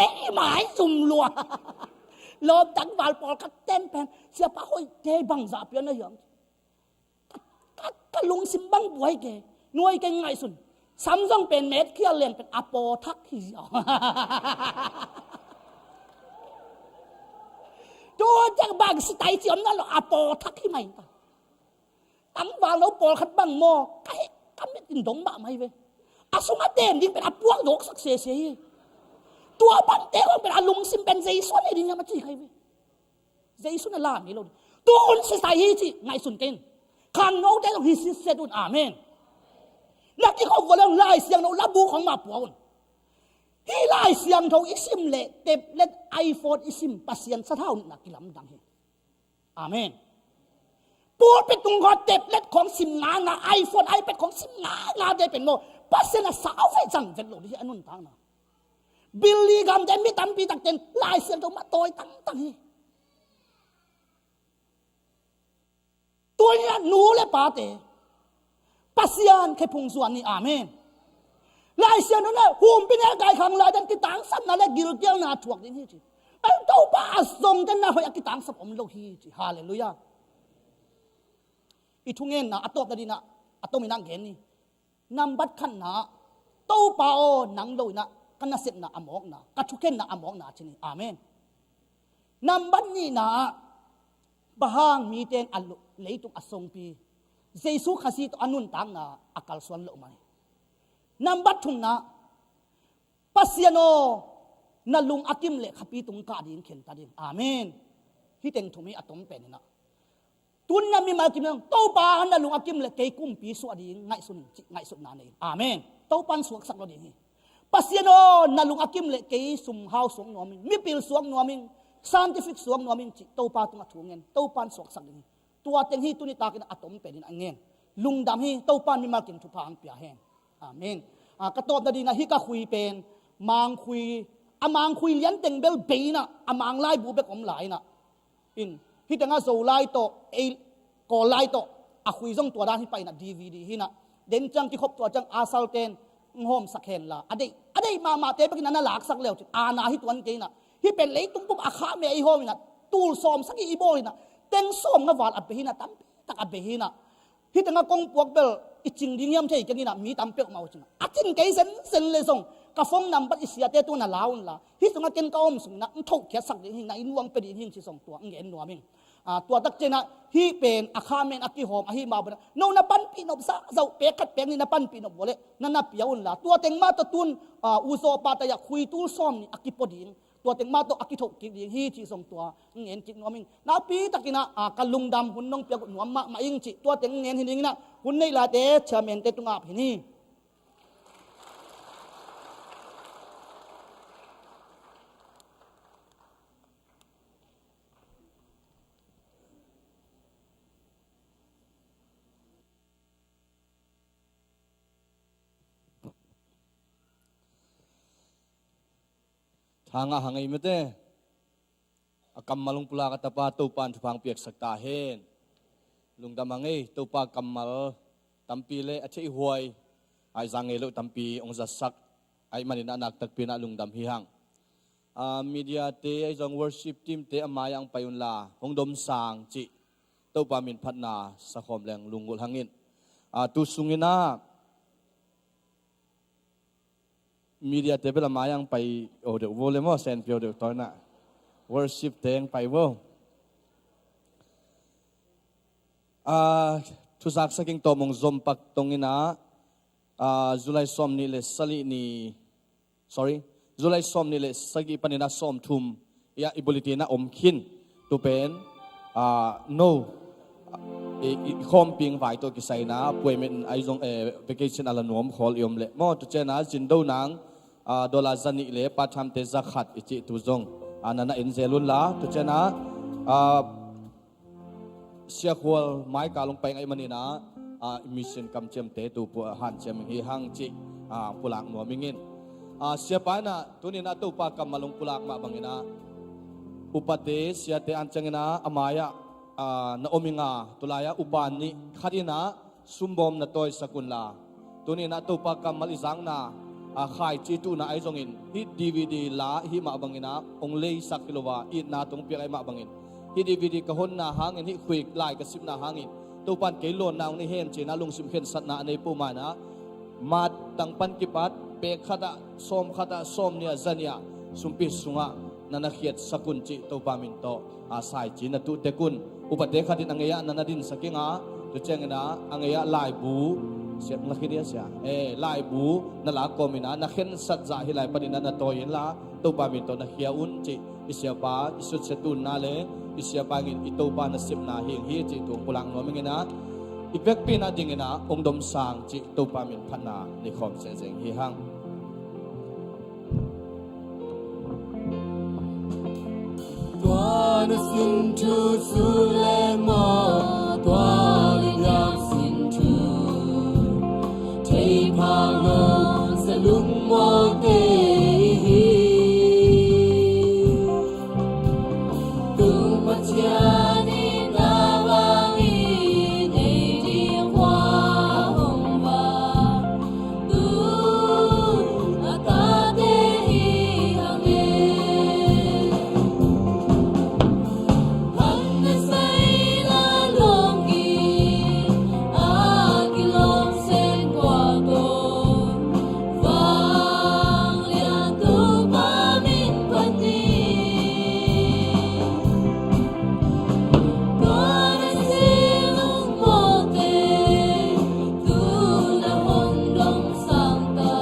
Ei i mai zum lua. Lawm tangval pawlkhat ten pen siapa hoih te bangzah pian a hiang. Ka, ka, ka lungsim bang buai ke nuai ke ngaihsun. Samzong pen met khial leng pen a paw thak hi zia. Tu ciang bang sitai ciam na lo a paw thak hi mai ta. Tangval no pawlkhat bang maw ka heh ka met in dong mah mai ve. A sung a tem ding pen a puak dawksak sese hi. Tua bangte hong pen a lungsim pen Jesu a nei ding hiam a ci khai ve. Jesu na lam hi lo ding. Tun sisai hi cih ngaihsun kei in. Khangnote zong hi sitset un. Amen. Na kikhop vua leng Lai Siangtho labu khong mah pua un. Hih Lai Siangtho i sim leh tablet, iPhone i sim, Pasian sathau nihna kilamdang hi. Amen. Pulpit tung khawng tablet khong sim nganga, iPhone, iPad khong sim ngangate pen maw, Pasian a sau vei zang vet lo ding hi a nuntakna. Billi gamte mi tampi takten Lai Siangtho mah tawi tangtang hi. Tunia nu le pate, Pasian khephung zuan ni. Amen. Lai Siangtho in humpinelkai khang lai dan kitangsapna le gilkialna thuak ding hi ci. Topa a zongte na hoih a kitangsap om lo hi ci. Halleluiah. I thungenna a tawpna dingin a tomin ah gen ni. Nambat khatna ah, Topa aw, nang lo-in ah ka nasepna a mawkna, ka thukhenna a mawkna ci ni. Amen. Nambat nihna ah, bang hang mite in a lo-, leitung a songpi, Jesu Khazih tawh a nuntakna a kalsuan loh mah hi. Nambat thumna ah, Pasian aw, na lung a kim leh khapi tung kah ding khen ta ding. Amen. Hih teng thum hi a tom pen in ah. Tun na mimal kim leng, Topa na lung a kim leh kei kumpi suah ding ngaihsun in cih ngaihsutna nei in. Amen. Topa in suaksak lo ding hi. Pasian aw, na lung a kim leh kei sumhau suak nuam ing, mipil suak nuam ing, scientific suak nuam ing cih Topa tungah thu ngen. Topa in suaksak ding hi. Tua teng hi tuni takin a tom pen in a ngen. Lungdam hi. Topa in mimal kim thupha hong pia hen. Amen. A, ka tawpna dingin ah hih ka khui pen mangkhui, a mangkhui lian teng bel bei in ah, a mang laibu bek om lai in ah. In, hih tengah Zolai tawh, ei, Kawllai tawh a khui zong tua dan hi pah in ah, DVD hi in ah. Den ciang kikhop tua ciang a salte in hong hawmsak hen la, a deih, a deih mahmahte bekin ah na laksak le uh cin, aana hi tuan kei in ah. Hih pen leitung bup a khahmi a i hawm in ah, tul sawm sagih i bawl in ah, teng sawmnga val a bei hi in ah, tampi tak a bei hi in ah. Hih tengah kong puak bel i cing ding hiam thei keng in ah, mi tam peuhmah uh cin ah. A cin kei zenzen leh zong ka phone nambat i siate tungah na la un la, hih sungah ken ka om sung in ah hong thokhiatsak ding hi, na inn uang pia ding hi ci zong tua hong gen nuam ing. A, tua tak ciangin ah hih pen a khahmi in a kihawm ahih mah bangin ah, no na panpih nop zahzah uh, pek khat pek nih na panpih nop vua leh na na pia un la. Tua teng mah tawh tun, a, U Zawpa tai-ah khui tul sawmnih a kipua ding, tua teng mah tawh a kithoh kik ding hi cih zong tua hong gen kik nuam ing. Nakpi takin ah, a, ka lungdam, hun nong piak uh nuam mahmah ing cih tua teng hong gen hi ding in ah, hun neih laite chairman-te tungah ap hi ni. Tha ngah hang ei mate. A kammal hong pulak a tapa Topa in thupha hong piaksak ta hen. Lungdam hang ei, Topa kammal tampi le a theihhuai, a i zang ngei loh tampi hong zatsak ahih manin ah, a nak takpi in ah lungdam hi hang. A, media-te, ahi zong worship team-te a mai-ah hong pai un la, hong dom sang cih Topa min phatna sakhawm leng lunggulh hang in. A, tu sungin ah media-te bel a mai-ah hong pai o deuh vo le maw, senpi o deuh tawi in ah. Worship-te hong pai vo. A, thuzaksak ing, tawm hong zom pak tong in ah, a, July sawmnih le sagih ni, sorry, July sawmnih le sagih panin ah sawmthum, ia, i bulletin ah om khin. Tu pen, a, no, i, i, i khawmping vai tawh kisai in ah, appointment ahi zong, eh, vacation a la nuam khawl i om leh maw. Tu ciangin ah zindo nang, a, dollar zanih le part time-te zakhat i cih tu zong, a, na na en zel un la. Tu ciangin ah, a, Sia Khual maikal hong pai ngei manin ah, a, mission kamciamte tu pu-, hanciam hi hang cih, a, pulak nuam ing in. A, siapa in ah tuni in ah Topa kammal hong pulak mah bangin ah, upate, siate an ciangin ah a mai-ah, a, na om ing a, tulai-ah upa nih khat in ah sumbawm na tawisak un la. Tuni in ah Topa kammal i zakna, a, khaici tuhna ahi zongin, hih DVD la i hih mah bangin ah hong leisak hi lo a, itna tawh hong piak ahih mah bangin, hih DVD ka honna hangin, hih khuik lai ka simna hangin Topa in kei lawnna hong nei hen ci-in ah lungsim khensatna a nei peuhmah in ah, March tang pan kipat, pek khat ah, sawm khat ah, sawmnih ah, zanih ah sumpi sungah na na khiatsak un cih Topa min tawh, a, saici na tuh tek un. Upate khat in a ngei-ah na na dinsak ing a, tu ciangin ah a ngei-ah laibu, sia, na khit dia sia, eh, laibu na la kawmin ah na khensat zah hih lai panin ah na tawi in la, Topa min tawh na khia un cih i siapa i sutsia tunna le I siapa in i Topa nasepna hi ing hi cih tung pulak nuam ing in ah, i vekpi in ah ding in ah ungdom sang cih Topa min phatna nei khawm sehzeng hi hang. Tua na sin thu cu le maw, tua le biak sin thu thei phak lo, sa lungmawte i hi. Tung Pathian in na vang i nei ding khua a hong va. Tung a tate hi hang e. Hang na sai la lawng ki a kilawm sen kua ko. Vanglian Topa min phat ni. Tua na si lungmawte tu na hong dong sang ta.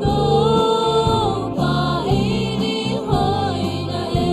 Topa i ding hoih na e.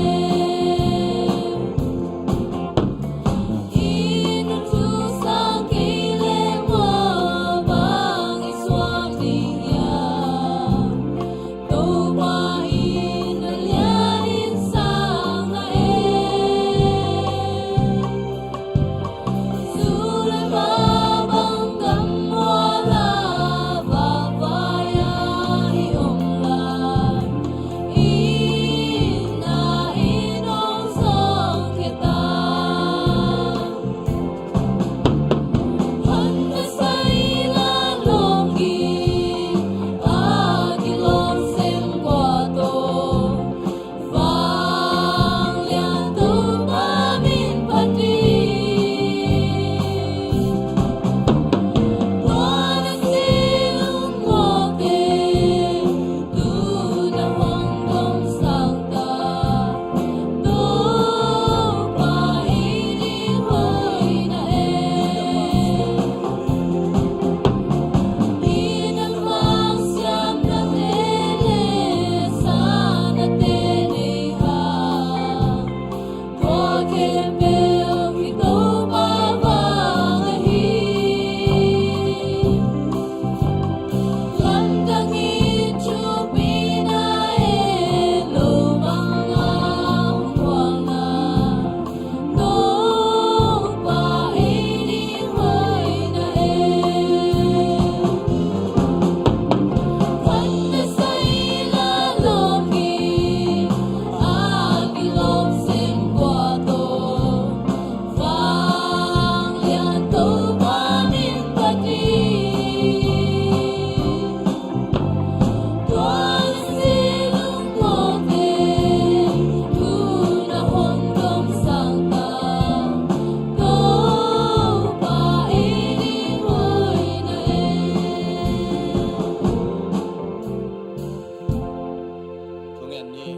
Thungen ni.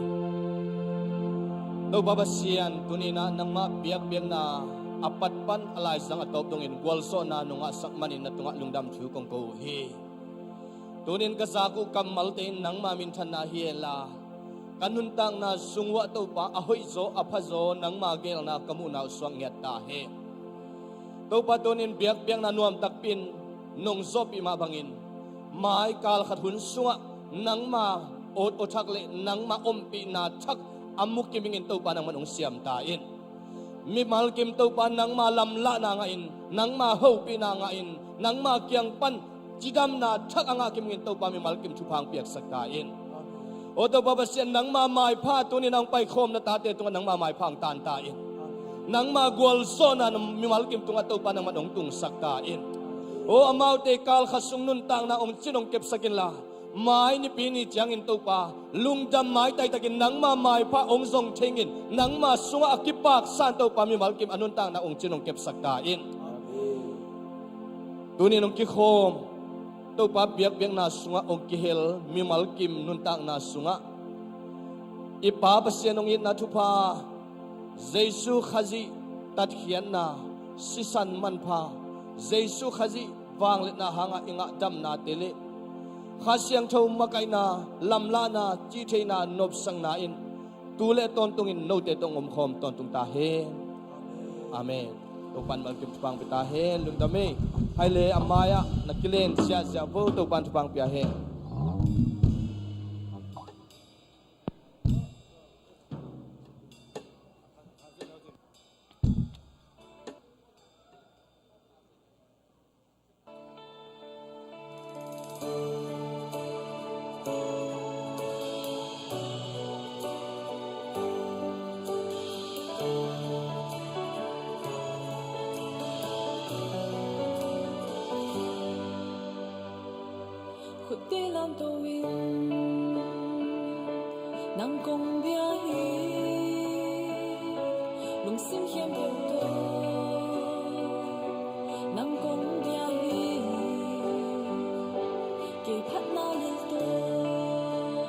Topa Pasian, tuni-in ah nangmah biakpiakna a pat pan a laizang a tawp dongin gualzawhna nong ngahsak manin na tungah lungdam thu kong ko uh hi. Tunin ka zak uh kammalte in nangma minthanna hi henla, ka nuntakna sung uh ah Topa, a hoihzaw a phazaw nangma geelna ka muhna uh suak ngiat ta hen. Topa, tunin biakpiakna nuam takpi in nong zawhpih mah bangin, mai kal khat hun sungah nangma awt aw thak le nangma ompihna thak a mu kim ingin Topa nangman hong siam ta in. Mimal kim Topa nangma lamlahna ngahin, nangma hopihna ngahin, nangma kiang pan cidamna thak a ngah kim ingin Topa mimal kim thupha hong piaksak ta in. Aw Topa Pasian, nangma maipha tunin a hong paikhawm na tate tungah nangma maipha hong tan ta in. Nangma gualzawhna na mimal kim tungah Topa nangman hong tungsak ta in. Aw amaute kal khat sung nuntakna hong cin hong kepsak inla, mai nipi ni ciangin Topa, lungdam maitai takin nangma maipha hong zong thei ingin, nangma sungah a kipaksa in Topa mimal kim a nuntakna hong cin hong kepsak ta in. Tunin hong kikhawm Topa biakpiakna sungah hong kihel mimal kim nuntakna sungah i Pa Pasian hong itna thupha, Jesu Khazih tatkhiatna, sisan manpha, Jesu Khazih vangliatna hangah i ngah damnate le Kha Siangtho makaihna, lamlahna, cihtheihna, nopsakna in tu le tawntungin note tawh hong omkhawm tawntung ta hen. Amen. Topa'n malkim thupha hong pia ta hen. Lungdam ei. Hai le a mai-ah na kilen siahsiah vo. Topa'n thupha hong pia hen. Khutte lamto in nang kong bia hi. Lungsim khempeuh tawh nang